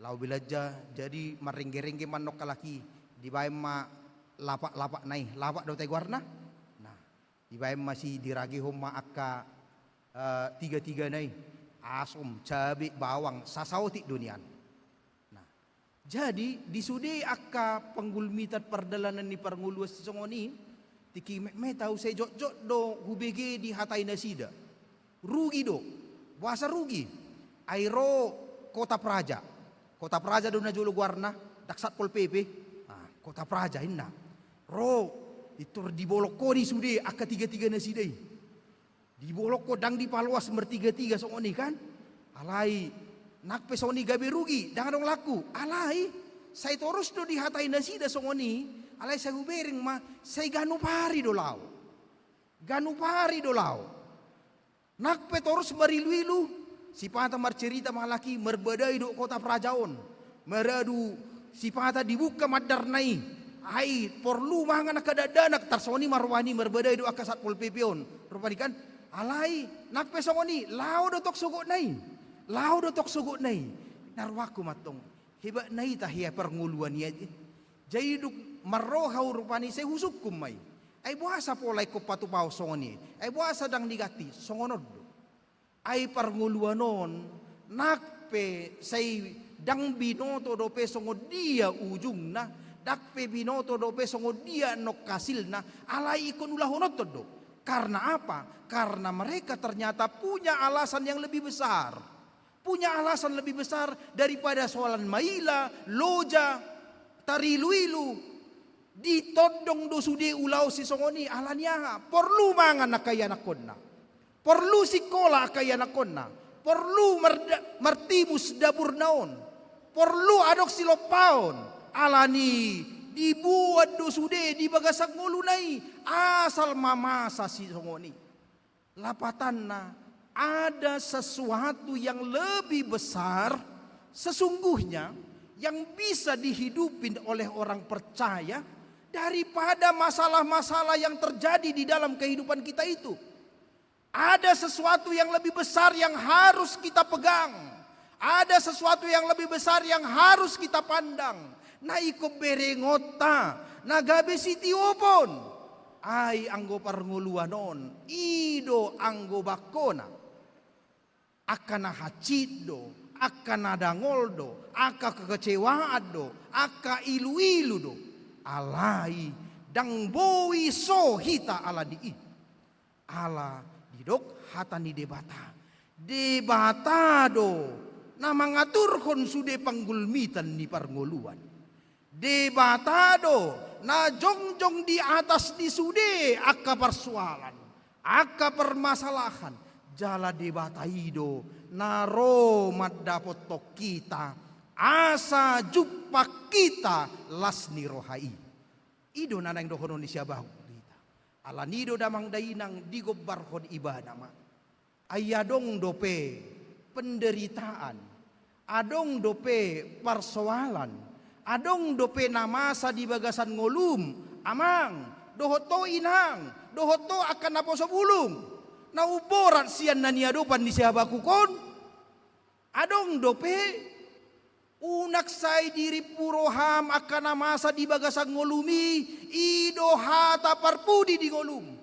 Laho belanja, jadi marengge-rengge ma annon halak i, dibaen ma lapak-lapak na i, lapak do tahe goarna. Nah, dibaen ma si, diragehon ma angka, eh, tiga-tiga na i, asom, cabe, bawang, sasaotik do nian. Nah, jadi di sude angka panggulmitan pardalanan ni parngoluan songon i, tingki metmet ahu sai jotjot do hubege dihatai nasida. Rugi do, boasa rugi? Ai ro Kota Praja. Kota Praja do na jolo goarna, ndang Satpol P P. Ah, Kota Praja inna. Ro, pintor dibolongkon i sude angka tiga-tiga nasida i. Dibolongkon, ndang dipaloas martiga-tiga songon i kan. Alai nang pe songon i gabe rugi, ndang adong laku. Alai sai torus do dihatai nasida songon i, alai sai hubereng ma, sai ganup ari do laho. Ganup ari do laho. Nang pe torus marilu-ilu, sipata marcerita ma halak i, marbadai dohot Kota Praja on. Maradu sipata dibuka mandarna i. Ai porlu mangan angka dakdanak, tarsongon i ma rohani marbadai dohot angka Satpol P P on. Rupani kan, alai nang pe songon i, laho do tong sogotna i. Laho do tong sogotna i. Na rohangku mantong. Hebatna i tahe parngoluan i ate. Jadi dung marro hau rupani sai husungkun ma i. Ai boasa pola ingkon patupahon songon i? Ai boasa ndang diganti? Songon on do. Ai parngoluan on, nang pe sai ndang binoto dope songon dia ujungna, nang pe binoto dope songon dia nang hasilna, alai ingkon ulahononton do. Karena apa? Karena mereka ternyata punya alasan yang lebih besar. Punya alasan lebih besar daripada soalan maila, loja, tarilu-ilu. Ditondong do sude ulaon sisongon i, ala ni aha? Porlu mangan angka ianakkonna. Porlu sikola angka ianakkonna. Porlu marda-, martimus dapurna on. Porlu adong silompaon. Ala ni diboan do sude di bagasan ngoluna i. Asal ma masa sisongon i. Lapatanna, ada sesuatu yang lebih besar sesungguhnya yang bisa dihidupin oleh orang percaya daripada masalah-masalah yang terjadi di dalam kehidupan kita itu. Ada sesuatu yang lebih besar yang harus kita pegang. Ada sesuatu yang lebih besar yang harus kita pandang. Na ingkon berengonta, na gabe sitiopon. Ai anggo parngoluan on, i do anggo bangkona. Angka na hansit do, angka na dangol do, angka kekecewaan do, angka ilu-ilu do. Alai ndang boi so hita ala ni i. Ala didok hata ni Debata. Debata do na mangaturhon sude panggulmitan ni parngoluan. Debata do na jongjong di atas ni sude angka parsoalan, angka parmasalahan. Jala Debata i do na ro mandapothon hita asa jumpang hita las ni roha i. I do na naeng dohonon ni si abahku tu hita. Ala ni i do damang dainang digombarhon ibana ma. Ai adong dope penderitaan, adong dope parsoalan, adong dope na masa di bagasan ngolum, amang, dohot ho inang, dohot ho angka naposo bulung, na umborat sian na niadopan ni si abahku on. Adong dope, unang sai dirimpu roham angka na masa di bagasan ngolum i, i do hata parpudi di ngolum.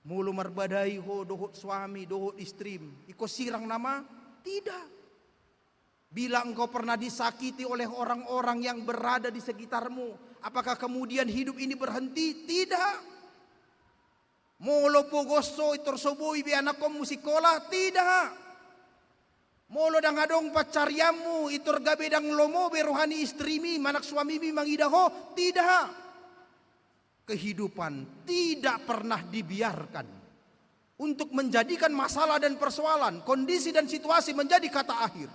Molo marbadai ho dohot suami, dohot istrim, ingkon sirang nama? Tidak. Bila engkau pernah disakiti oleh orang-orang yang berada di sekitarmu, apakah kemudian hidup ini berhenti? Tidak. Molo pogos ho, pintor so boi be anakkonmu sikola? Tidak. Molo ndang adong pansarianmu, pintor gabe ndang lomo be roha ni istrimi manang suamimi mangida ho? Tidak. Kehidupan tidak pernah dibiarkan untuk menjadikan masalah dan persoalan, kondisi dan situasi menjadi kata akhir.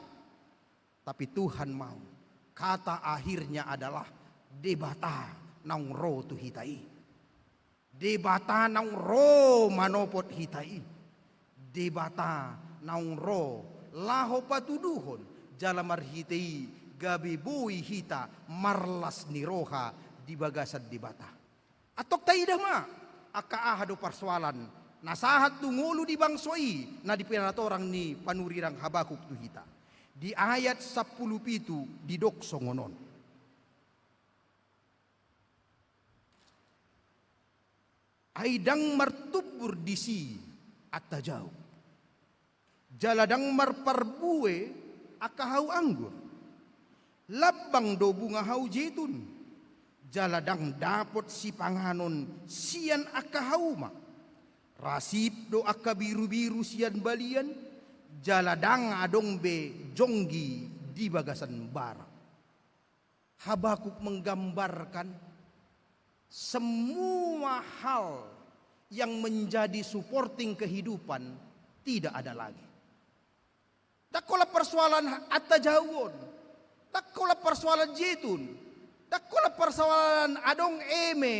Tapi Tuhan mau kata akhirnya adalah Debata naung ro tu hita i. Debata naung ro manopot hita i. Debata naung ro laho patuduhon jala marhite i gabe boi hita marlas ni roha di bagasan Debata. Antong taida ma angka aha do parsoalan na sahat tu ngolu ni bangso i na di pinatorang ni panurirang Habakuk tu hita. Di ayat sampulu pitu didok songon on. Ai ndang martumbur disi antajauk, jala ndang marparbue angka hau anggur. Lambang do bunga hau jetun, jala ndang dapot sipanganon sian angka hauma. Rasip do angka birubiru sian balian, Jala ndang adong be jonggi di bagasan bara. Habakuk menggambarkan semua hal yang menjadi supporting kehidupan tidak ada lagi. Ndang holan persoalan atta jabu on, ndang holan persoalan jetun, ndang holan persoalan adong eme,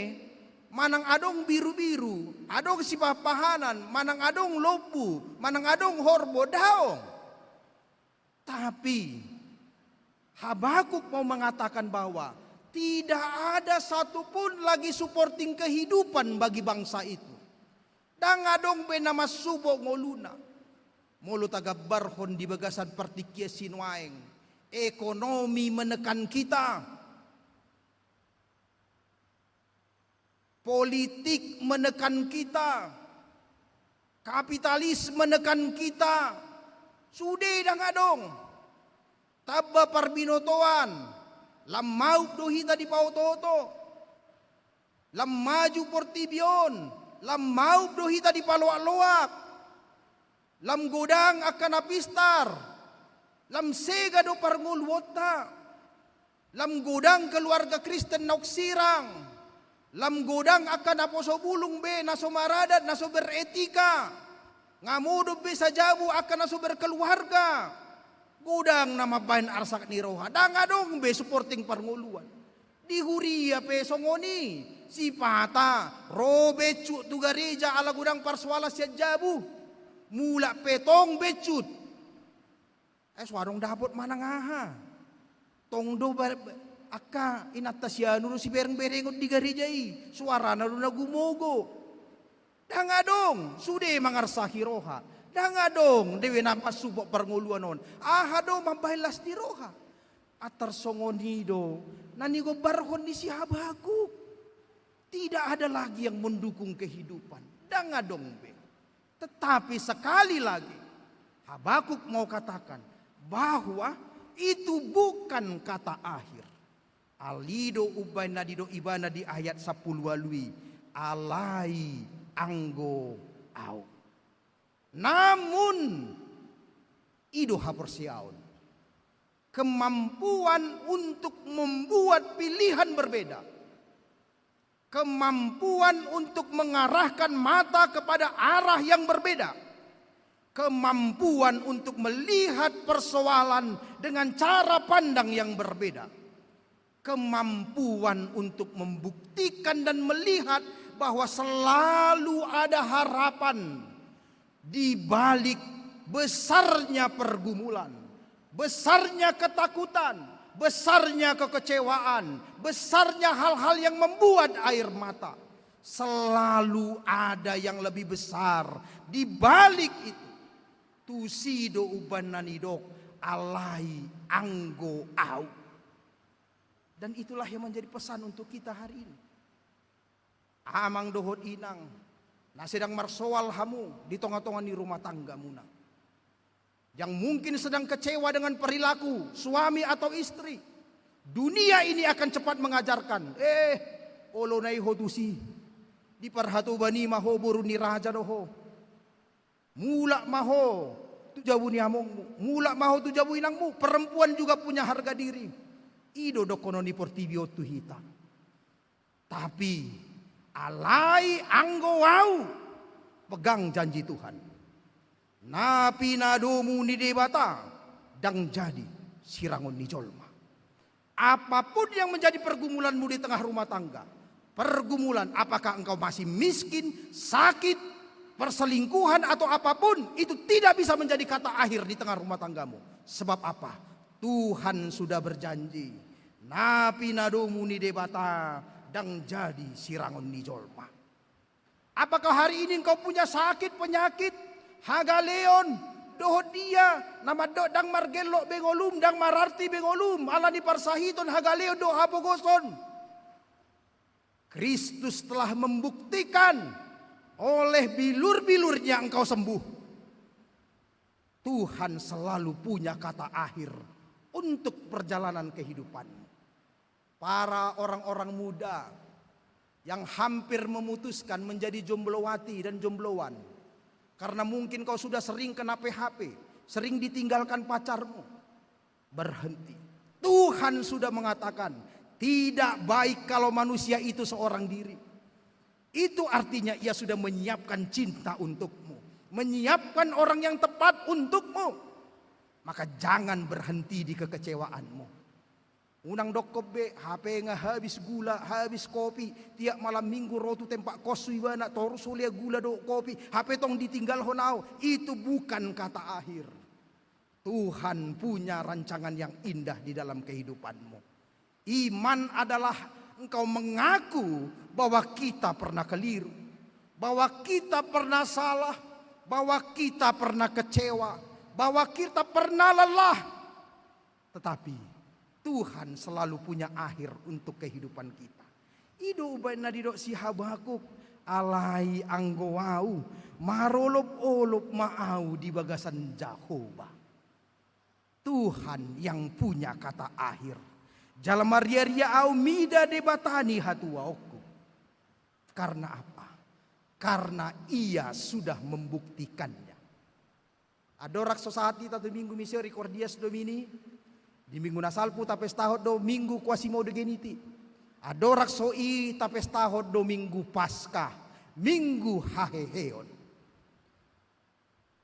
manang adong birubiru, adong sipahanpahanan, manang adong lombu, manang adong horbo, daong. Tapi Habakuk mau mengatakan bahwa tidak ada satu pun lagi supporting kehidupan bagi bangsa itu. Ndang adong be na mansubok ngoluna. Molo tagambarhon di bagasan partingkian sinuaeng, ekonomi menekan kita. Politik menekan kita, kapitalis menekan kita, sude ndang adong. Tamba parbinotoan, lam maup do hita dipaotooto. Lam maju portibi on, lam maup do hita dipaloakloak. Lam godang angka na pistar, lam sega do parngoluonta, lam godang keluarga Kristen naung sirang, lam godang angka naposo bulung be na so maradat, na so beretika, nga modom be sajabu angka na so berkeluarga. Godang na mambahen arsak ni roha, ndang adong be supporting parngoluan. Di huria pe songon i, sipata ro bensuk tu gareja ala godang parsoalan sian jabu. Mulak pe tong bensuk. Eh, so adong dapot manang aha. Tong do ba-, angka inanta sianu do siberengberengon di gareja i. Suarana do na gumogo. Ndang adong, sude mangarsahi roha. Ndang adong, dewe na mansubok parngoluan on. Aha do mambahen las ni roha. Antar songon i do na nigombarhon ni si Habakuk. Tidak ada lagi yang mendukung kehidupan. Ndang adong be. Tetapi sekali lagi, Habakuk mau katakan bahwa itu bukan kata akhir. Alai do umbahen na didok ibana di ayat sampulu ualu i, alai anggo au. Namun, i do haporseaon. Kemampuan untuk membuat pilihan berbeda. Kemampuan untuk mengarahkan mata kepada arah yang berbeda. Kemampuan untuk melihat persoalan dengan cara pandang yang berbeda. Kemampuan untuk membuktikan dan melihat bahwa selalu ada harapan di balik besarnya pergumulan, besarnya ketakutan, besarnya kekecewaan, besarnya hal-hal yang membuat air mata. Selalu ada yang lebih besar di balik itu. Tusi do umbahen na nidok, alai anggo au. Dan itulah yang menjadi pesan untuk kita hari ini. Amang dohot inang, na sedang marsoal hamu di tongatonga ni rumah tanggamuna. Yang mungkin sedang kecewa dengan perilaku suami atau istri. Dunia ini akan cepat mengajarkan, eh, olo na i ho tusi. Di parhatoban i ma ho boru ni raja do ho. Mulak ma ho tu jabu ni amongmu, mulak ma ho tu jabu inangmu. Perempuan juga punya harga diri. I do dohonon ni portibi on tu hita. Tapi alai anggo au, pegang janji Tuhan. Na pinadomu ni Debata ndang jadi sirangon ni jolma. Apapun yang menjadi pergumulanmu di tengah rumah tangga, pergumulan, apakah engkau masih miskin, sakit, perselingkuhan, atau apapun, itu tidak bisa menjadi kata akhir di tengah rumah tanggamu. Sebab apa? Tuhan sudah berjanji, na pinadomu ni Debata ndang jadi sirangon ni jolma. Apakah hari ini engkau punya sakit, penyakit, hagaleon, dohot dia na mandok ndang margellok be ngolum, ndang mararti be ngolum, ala ni parsahiton, hagaleon dohot hapogoson? Kristus telah membuktikan, oleh bilur-bilurnya engkau sembuh. Tuhan selalu punya kata akhir untuk perjalanan kehidupanmu. Para orang-orang muda yang hampir memutuskan menjadi jomblowati dan jombloan, karena mungkin kau sudah sering kena P H P, Sering ditinggalkan pacarmu. Berhenti. Tuhan sudah mengatakan, tidak baik kalau manusia itu seorang diri. Itu artinya ia sudah menyiapkan cinta untukmu, menyiapkan orang yang tepat untukmu. Maka jangan berhenti di kekecewaanmu. Unang dokkon be, hape nga habis gula, habis kopi, tiap malam minggu ro tu tempat kossu ibana, torus hulia gula dohot kopi, hape tong ditinggalhon au, itu bukan kata akhir. Tuhan punya rancangan yang indah di dalam kehidupanmu. Iman adalah engkau mengaku bahwa kita pernah keliru, bahwa kita pernah salah, bahwa kita pernah kecewa, bahwa kita pernah lelah. Tetapi Tuhan selalu punya akhir untuk kehidupan kita. I do umbahen na didok si Habakuk, alai anggo au, marolopolop ma au di bagasan Jahowa. Tuhan yang punya kata akhir. Jala marriaria au mida Debata ni hatuaonku. Karena apa? Karena Ia sudah membuktikannya. Andorang so sahat hita tu Minggu Misericordias Domini, di minggu na salpu tapestahon do Minggu Quasimodogeniti. Andorang so i tapestahon do Minggu Paskah, Minggu Haheheon.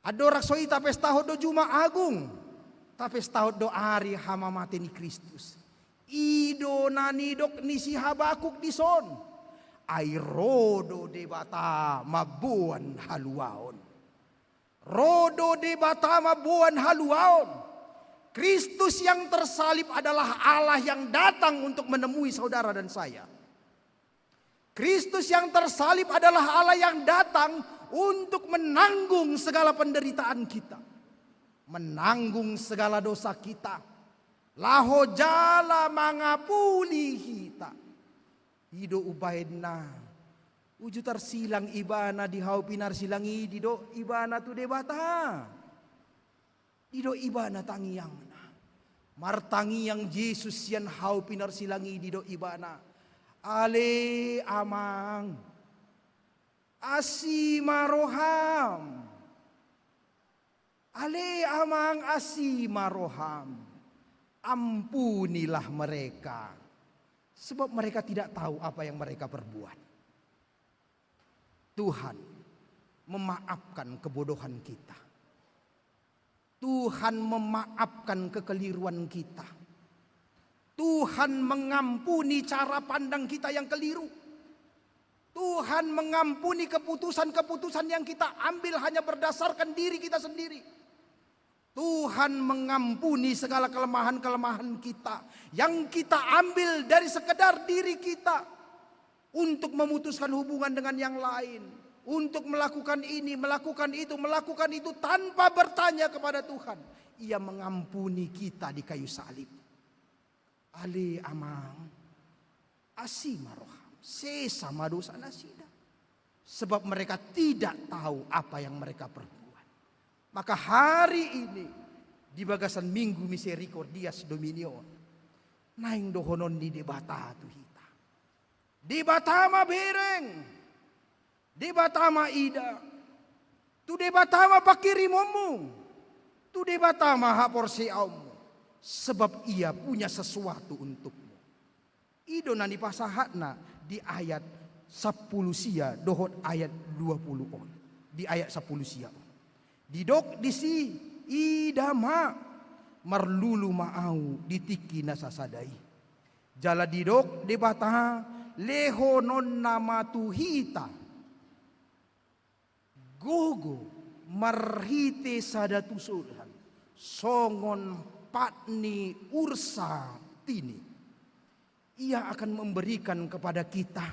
Andorang so i tapestahon do Jumat Agung, tapestahon do ari hamamate ni Kristus. I do na nidok ni si Habakuk dison. Ai ro do Debata mamboan haluaon. Ro do Debata mamboan haluaon. Kristus yang tersalib adalah Allah yang datang untuk menemui saudara dan saya. Kristus yang tersalib adalah Allah yang datang untuk menanggung segala penderitaan kita, menanggung segala dosa kita, laho jala mangapuli hita. I do umbahen na uju tarsilang Ibana di hau pinarsilang i, didok Ibana tu Debata. Didok Ibana tangiangna. Martangiang Jesus sian hau pinarsilang i, didok Ibana, ale Amang, asi ma roham. Ale Amang, asi ma roham. Ampunilah mereka, sebab mereka tidak tahu apa yang mereka perbuat. Tuhan memaafkan kebodohan kita. Tuhan memaafkan kekeliruan kita. Tuhan mengampuni cara pandang kita yang keliru. Tuhan mengampuni keputusan-keputusan yang kita ambil hanya berdasarkan diri kita sendiri. Tuhan mengampuni segala kelemahan-kelemahan kita yang kita ambil dari sekedar diri kita untuk memutuskan hubungan dengan yang lain, untuk melakukan ini, melakukan itu, melakukan itu tanpa bertanya kepada Tuhan. Ia mengampuni kita di kayu salib. Ale Amang, asi ma roham, sesa ma dosa nasida. Sebab mereka tidak tahu apa yang mereka perbuat. Maka hari ini, di bagasan Minggu Misericordias Domini on, naeng dohonon ni Debata tu hita. Debata ma bereng, Debata ma ida, tu Debata ma pangkirimonmu, tu Debata ma haporseaonmu, sebab Ia punya sesuatu untukmu. I do na nipasahatna di ayat sampulu sia dohot ayat dua pulu on. Di ayat sampulu sia on. Didok disi, ida ma, marlulu ma au di tingki na sasada i. Jala didok Debata, lehononna ma tu hita gogo marhite sada tudosan, songon pat ni ursa tini. Ia akan memberikan kepada kita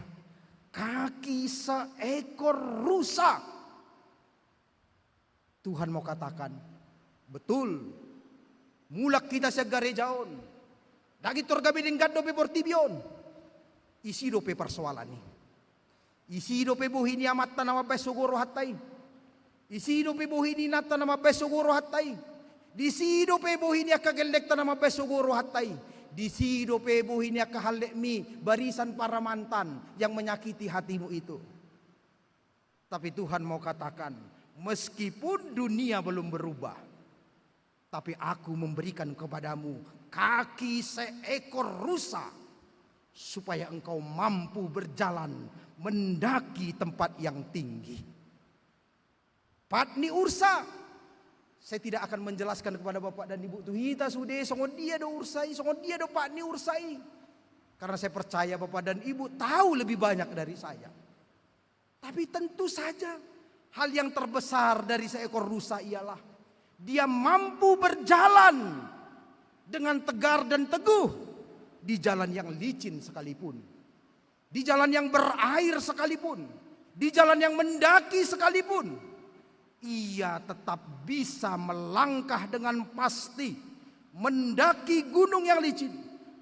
kaki seekor rusa. Tuhan mau katakan, betul, mulak hita sian gareja on, ndang pintor gabe denggan dope portibi on. Isi dope parsoalan i. Isi dope bohi ni amanta na mambahen sogo rohanta i. Isi dope bohi ni inanta na mambahen sogo rohanta i. Disi dope bohi ni angka gellengta na mambahen sogo rohanta i. Disi dope bohi ni angka hallekmi, barisan paramantan yang menyakiti hatimu itu. Tapi Tuhan mau katakan, meskipun dunia belum berubah, Tapi aku memberikan kepadamu kaki seekor rusa, supaya engkau mampu berjalan mendaki tempat yang tinggi. Pat ni ursa. Saya tidak akan menjelaskan kepada bapak dan ibu tu hita sude songon dia do ursa i, songon dia do pat ni ursa i. Karena saya percaya bapak dan ibu tahu lebih banyak dari saya. Tapi tentu saja, hal yang terbesar dari seekor rusa ialah dia mampu berjalan dengan tegar dan teguh di jalan yang licin sekalipun, di jalan yang berair sekalipun, di jalan yang mendaki sekalipun. Ia tetap bisa melangkah dengan pasti, mendaki gunung yang licin,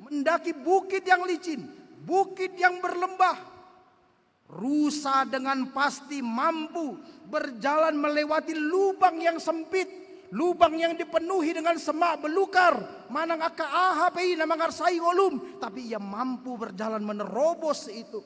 mendaki bukit yang licin, bukit yang berlembah. Rusa dengan pasti mampu berjalan melewati lubang yang sempit, lubang yang dipenuhi dengan semak belukar, manang angka aha pe i na mangarsai ngolum, tapi ia mampu berjalan menerobos itu.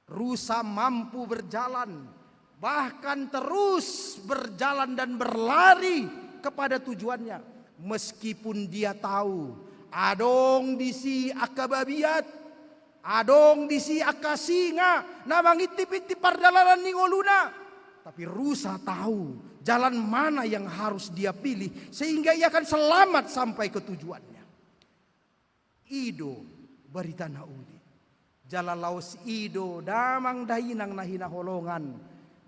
Rusa mampu berjalan, bahkan terus berjalan dan berlari kepada tujuannya, meskipun dia tahu adong disi angka babiat, adong disi angka singa na mangintip-intip pardalanan ni ngoluna. Tapi rusa tahu jalan mana yang harus dia pilih sehingga ia akan selamat sampai ke tujuannya. I do barita na uli. Jala laos i do damang dainang na hinaholongan,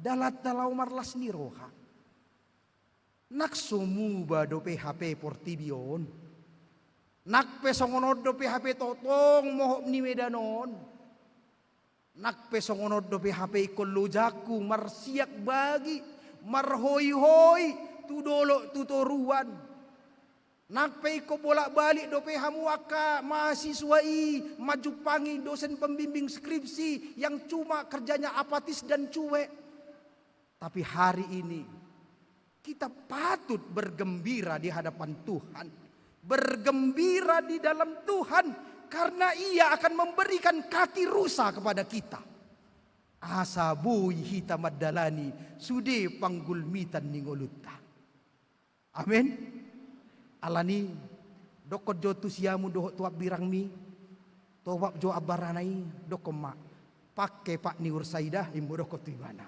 dalanta laho marlas ni roha. Nang so muba dope hape portibi on, nang pe songon on dope hape tongtong mohop ni Medan on, nang pe songon on dope hape ingkon lojangku marsiak bagi, marhoihoi tu dolok tu toruan. Nang pe ingkon bolak-balik dope hamu angka mahasiswa i manjumpangi dosen pembimbing skripsi yang cuma kerjanya apatis dan cuek. Tapi hari ini, kita patut bergembira di hadapan Tuhan, bergembira di dalam Tuhan, karena Ia akan memberikan kaki rusa kepada kita, asa boi hita mandalani sude panggulmitan ni ngolunta. Amen. Alani, dokkon jo tu siamun dohot tu hambirangmi, tobap jo ambarana i, dokkon ma, pangke pat ni ursa i da, imbo dokkon tu ibana.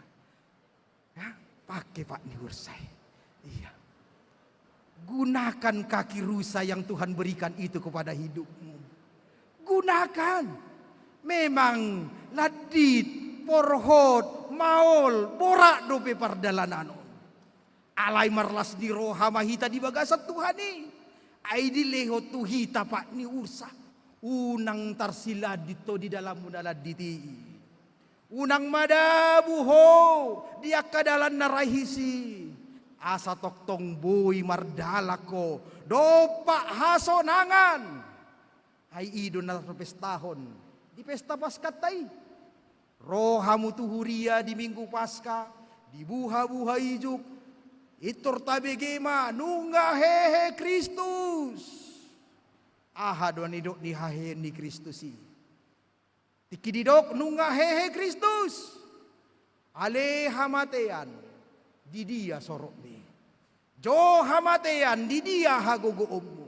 Ya, pangke pat ni ursa i. Iya. Gunakan kaki rusa yang Tuhan berikan itu kepada hidupmu. Gunakan. Memang landit, porhot, maol, borat dope pardalanan on. Alai marlas ni roha ma hita di bagasan Tuhan i. Ai dilehon tu hita pat ni ursa. Unang tarsilandit ho di dalanmu na landit i. Unang madabu ho di angka dalan na rahis i. Asa tongtong boi mardalan ho dompak hasonangan. Ai i do na tarpestahon di pesta Paskanta i. Ro hamu tu huria di Minggu Paska, di buha-buha ijuk, pintor tabege ma nunga hehe Kristus. Aha do na nidok ni haheheon ni Kristus i? Tingki didok nunga hehe Kristus, ale hamatean, di dia sorokmi? Jo hamatean, di dia hagogoonmu?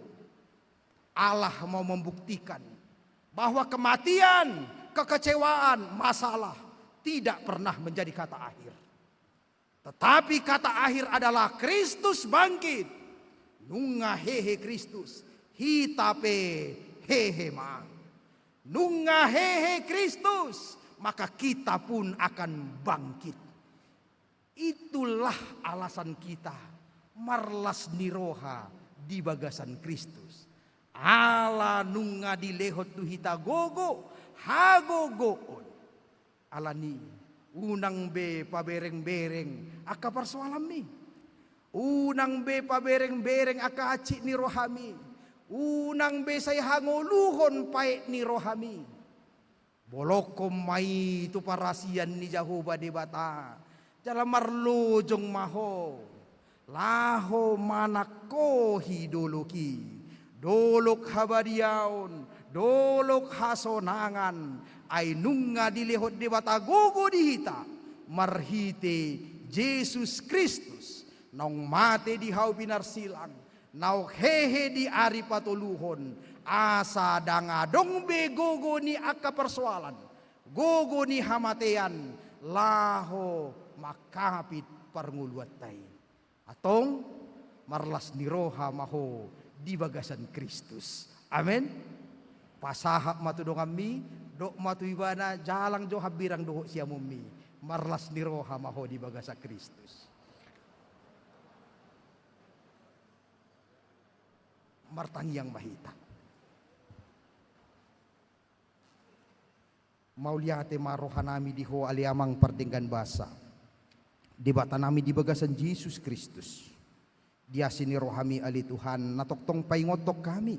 Allah mau membuktikan bahwa kematian, kekecewaan, masalah tidak pernah menjadi kata akhir. Tetapi kata akhir adalah Kristus bangkit. Nunga hehe Kristus, hita pe hehe ma. Nunga hehe Kristus, maka kita pun akan bangkit. Itulah alasan kita marlas ni roha di bagasan Kristus. Ala nunga dilehon tu hita gogo, hagogoon. Alani, unang be pabereng-bereng angka parsoalanmi. Unang be pabereng-bereng angka hansit ni rohami. Unang be sai hangoluhon paet ni rohami. Bolongkon ma i tu parasian ni Jahowa Debata, jala marlojong ma ho, laho manangkohi dolok i, dolok habadiaon, dolok hasonangan, ai nunga dilehon Debata gogo di hita marhite Jesus Kristus, naung mate di hau pinarsilang, naung hehe di ari patoluhon, asa ndang adong be gogo ni angka parsoalan, gogo ni hamatean, laho mangkapit parngoluanta i. Antong, marlas ni roha ma ho di bagasan Kristus. Amen. Pasahat ma tu donganmi, dok ma tu ibana, jalang jo hambirang dohot siamunmi. Marlas ni roha ma ho di bagasan Kristus. Martangiang ma hita. Mauliate ma rohanami di ho ale Amang pardenggan basa, Debatanami di bagasan Jesus Kristus. Di asi ni rohami ale Tuhan, na tongtong paingothon hami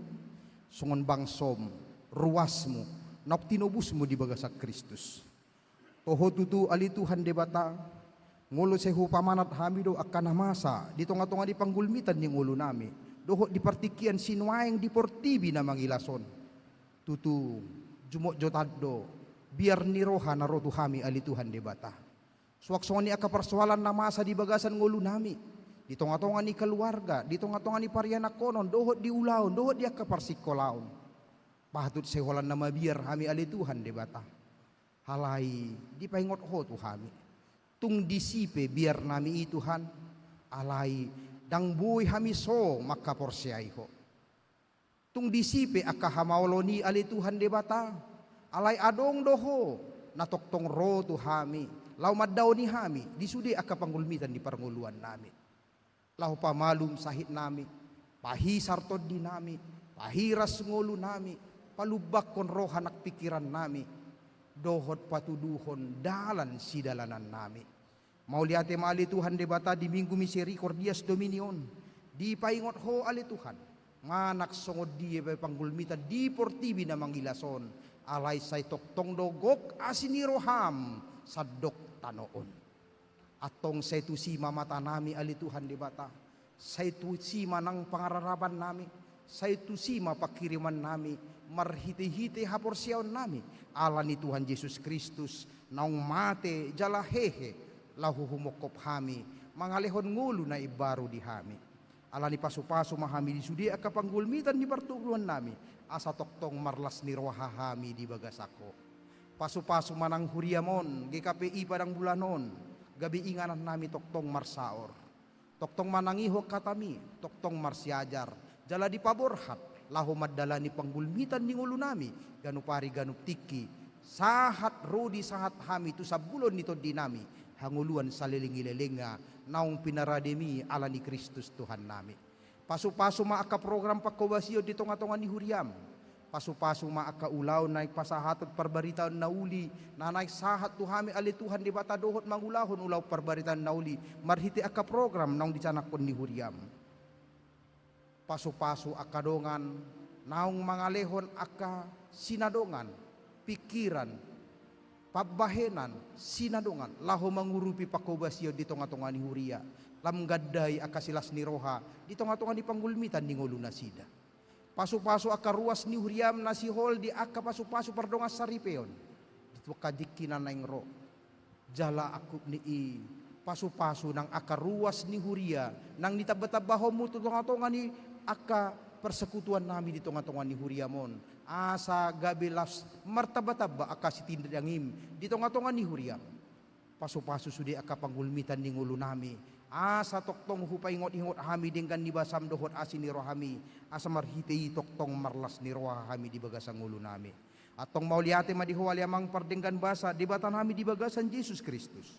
songon bangsom, ruasmu, naung tinobusmu di bagasan Kristus. Toho tutu ale Tuhan Debata, molo sai hupamanat hami do angka na masa di tonga-tonga ni panggulmitan ni ngolunami, dohot di partingkian sinuaeng di portibi na mangilas on. Tutu, jumotjotan do biar ni roha na ro tu hami ale Tuhan Debata. Suang songon i angka parsoalan na masa di bagasan ngolunami, di tonga-tonga ni keluarga, di tonga-tonga ni parianakhonon, dohot di ulaon, dohot di angka parsingkolaon. Patut sai holan na mabiar hami ale Tuhan Debata. Alai dipaingot ho tu hami. Tung disi pe biarnami i Tuhan, alai ndang boi hami so mangkaporseai ho. Tung disi pe angka hamaolon i ale Tuhan Debata, alai adong do ho na tongtong ro tu hami, laho mandaoni hami di sude angka panggulmitan ni parngoluannami. Laho pamalum sahitnami, pahisar tondinami, pahiras ngolunami, palumbakkon roha nang pingkirannami, dohot patuduhon dalan sidalanannami. Mauliate ma ale Tuhan Debata di Minggu Misericordias Domini on, dipaingot ho ale Tuhan, manang songon dia pe panggulmitan di portibi na mangilas on, alai sai tongtong do gok asi ni roham sandok tano on. Antong sai tusi ma matanami ale Tuhan Debata, sai tusi ma nang pangararapannami, sai tusi ma panghirimannami, marhite-hite haporseaonnami, ala ni Tuhan Jesus Kristus, naung mate jala hehe, laho humongkop hami, mangalehon ngolu na imbaru di hami. Ala ni pasu-pasu ma hami di sude angka panggulmitan ni partoguannami, asa tongtong marlas ni roha hami di bagasan ho. Pasu-pasu ma nang huriam on, G K P I Padang Bulan on, gabe inganannami tongtong marsaor. Tongtong manangihon hatami, tongtong marsiajar, jala dipaborhat, laho mandalani panggulmitan ni ngolunami, ganup ari ganup tingki, sahat ro disahat hami tu sambulon ni tondinami, hangoluan saleleng ni lelengna, naung pinarademi ala ni Kristus Tuhannami. Pasu-pasu ma angka program pangkobasion di tonga-tonga ni huriam. Pasu-pasu ma angka ulaon naeng pasahaton parbaritaon na uli, na naeng sahat tu hami ale Tuhan Debata dohot mangulahon ulaon parbaritaon na uli, marhite angka program naung dicanakhon ni huriam. Pasu-pasu angka dongan, naung mangalehon angka sinadongan, pingkiran, pambahenan, sinadongan, laho mangurupi pangkobasion di tonga-tonga ni huria, lam gandai angka silas ni roha, di tonga-tonga ni panggulmitan ni ngolunasida. Pasu-pasu angka ruas ni huriam na sihol di angka pasu-pasu pardongan saripeon. Di tu angka tingki na naeng ro. Jala angkup ni i, pasu-pasu nang angka ruas ni huria, nang ditamba-tambahonmu tu tonga-tonga ni angka persekutuannami di tonga-tonga ni huriam on. Asa gabe las martamba-tamba angka sitindangim di tonga-tonga ni huriam. Pasu-pasu sude angka panggulmitan ni ngolunami. Asa tongtong hupaingot-ingot hami denggan ni basam dohot asi ni rohami. Asa marhite i tongtong marlas ni roha hami di bagasan ngolunami. Antong mauliate ma di ho ale Amang pardenggan basa, Debatanami di bagasan Jesus Kristus.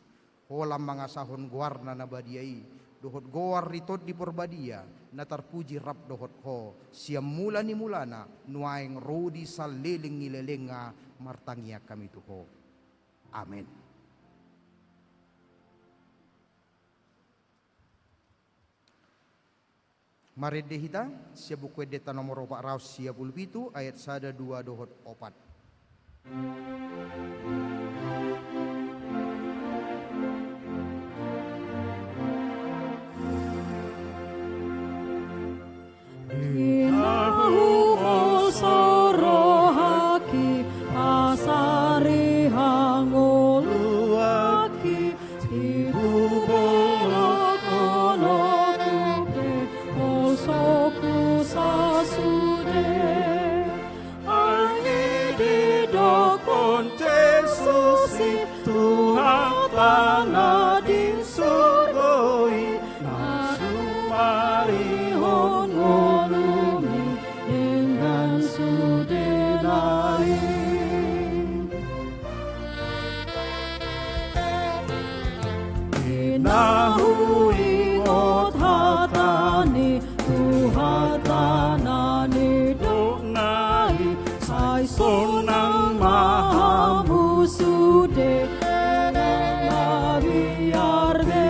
Ho lam mangasahon goarna na badia i, dohot goar ni Tondi Porbadia, na tarpuji rap dohot ho, sian mula ni mulana, nuaeng ro di saleleng ni lelengna, martangiang hami tu ho. Amen. Marende hita, sian Buku Endenta nomor opat ratus sia pulu pitu, ayat sada, dua, dohot opat. Di na huholso rohangki, pasariha ngolungki, tibu bolon onom pe, holso Ama na di surgo i, na sumarihon ngolumi dengan sudena i. Di na huingot hata ni Tuhanta na nidokna i, sai sonang ma hamu sude na mabiar be.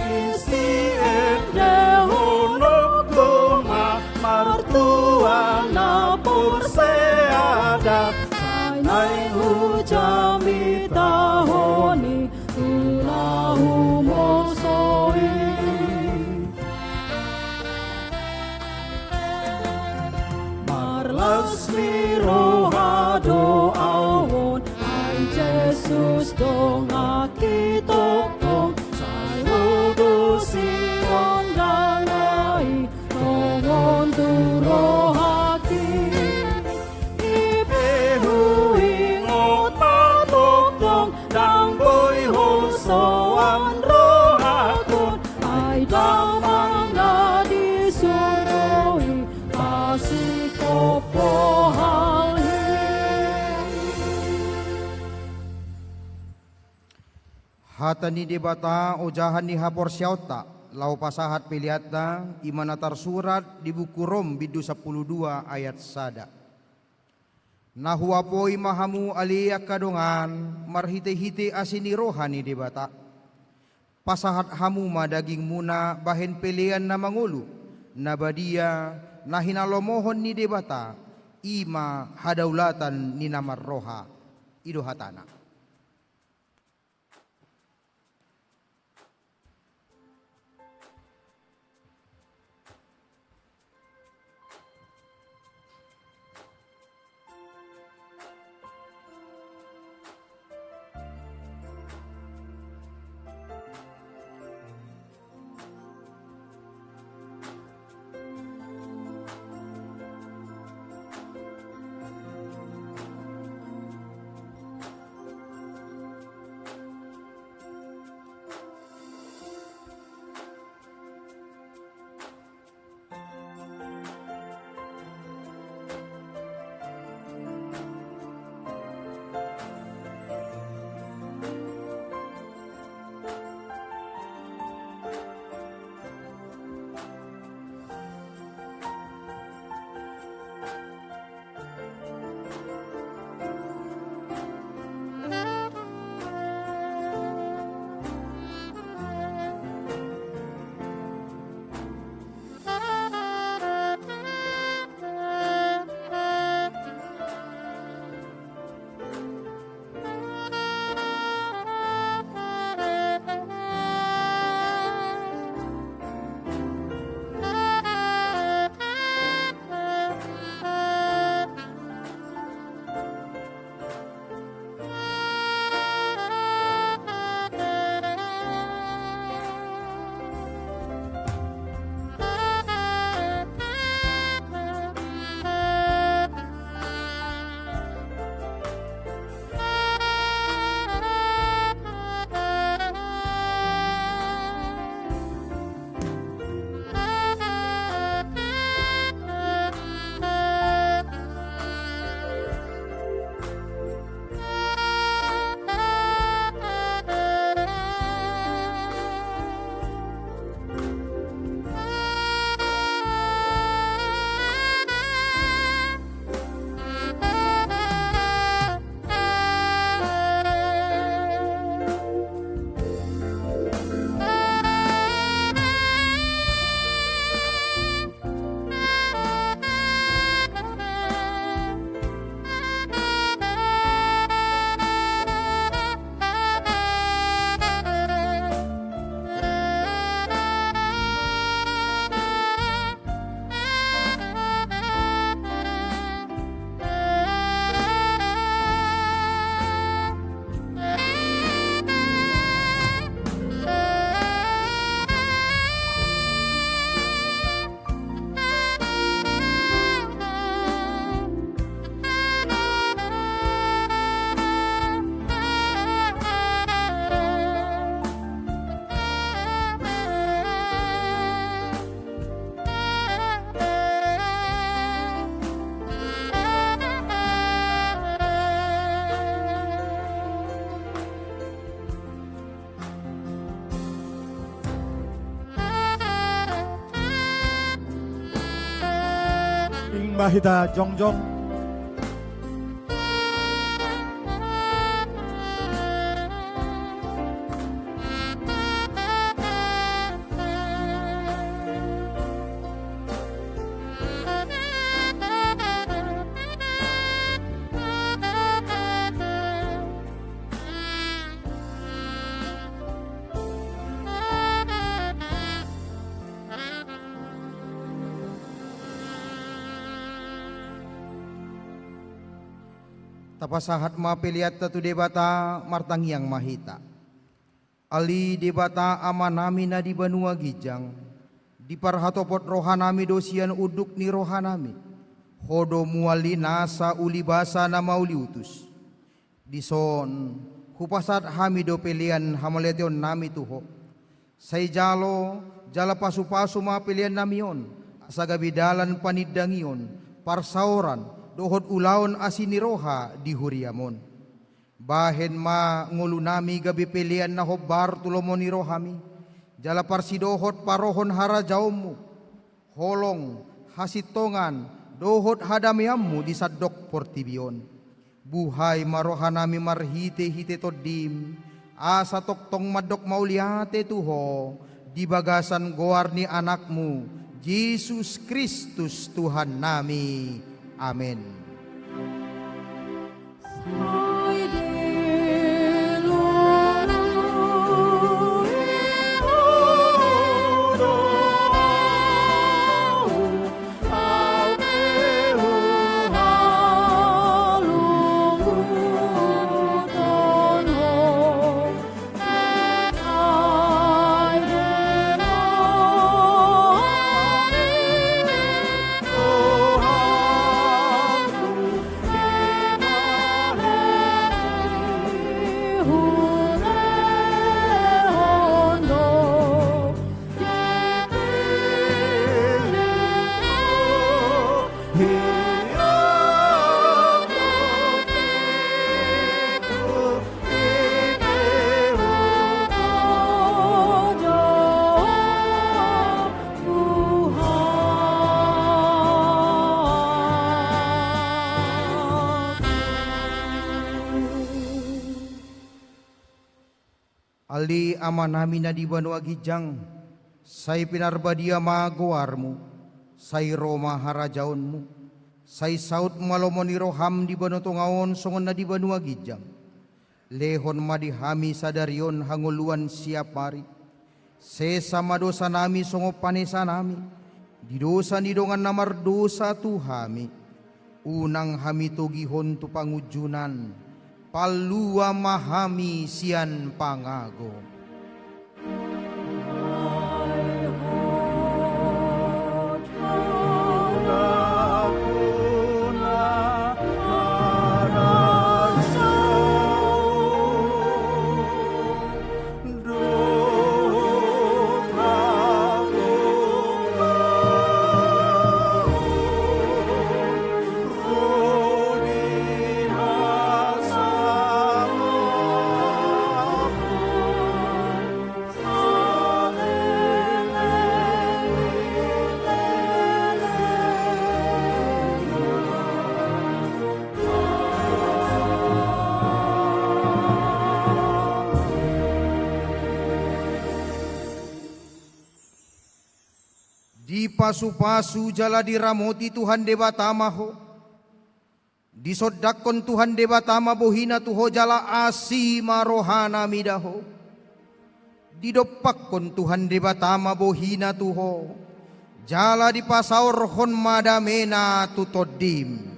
Isi endehononku ma martua na porsea da, sai naeng hujamita ho ni tu na humoso i. Marlas ni roha do au on, ai Jesus donganki tongtong, sai lodosi on dang ai tongon tu rohangki. I pe huingot ma tongtong, dang boi holsoan rohangkon, ai Damang na di surgo i, pasingkop bohal i. Hata ni Debata ojahan ni haporseaonta, laho pasahat peleanta, i ma na tarsurat di buku Rom bindu sampulu dua ayat sada. Na huapoi ma hamu ale angka dongan, marhitehite asi ni roha ni Debata. Pasahat hamu ma dagingmuna bahen pelean na mangolu, na badia, na hinalomohon ni Debata, i ma hadaulatan ni na marroha. I do hatana. Hita jongjong. Tapasahat ma peleanta tu Debata, martangiang ma hita. Ale Debata Amanami na di banua ginjang, diparhatopot rohanami do sian unduk ni rohanami, Ho do mual ni nasa ulibasa na mauliutus. Dison hupasahat hami do pelean hamauliateonnami tu Ho. Sai jalo jala pasupasu ma peleannami on, asa gabe dalan panindangion, parsaoran, dohot ulaon asi ni roha di huriam on. Bahen ma ngolunami gabe pelean na hombar tu lomo ni rohami, jala parsidohot parohon harajaonmu, holong, hasintongan, dohot hadameanmu di sandok portibi on. Buhai ma rohanami marhitehite Tondim, asa tongtong mandok mauliate tu Ho, di bagasan goar ni Anakmu, Jesus Kristus Tuhannami. Amen. Ale Amanami na di banua ginjang, sai pinarbadia ma goarmu, sai ro ma harajaonmu, sai saut ma lomo ni roham di banua tonga on songon na di banua ginjang. Lehon ma di hami sadari on hangoluan siapari. Sesa ma dosanami songon panesanami di dosa ni dongan na mardosa tu hami. Unang hami togihon tu pangunjunan, palua ma hami sian pangago. Dipasupasu jala diramoti Tuhan Debata ma ho. Disondangkon Tuhan Debata ma bohina tu ho jala asi ma rohana mida ho. Didompakkon Tuhan Debata ma bohina tu ho, jala dipasaorhon ma damena tu tondim.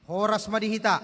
Horas ma di hita.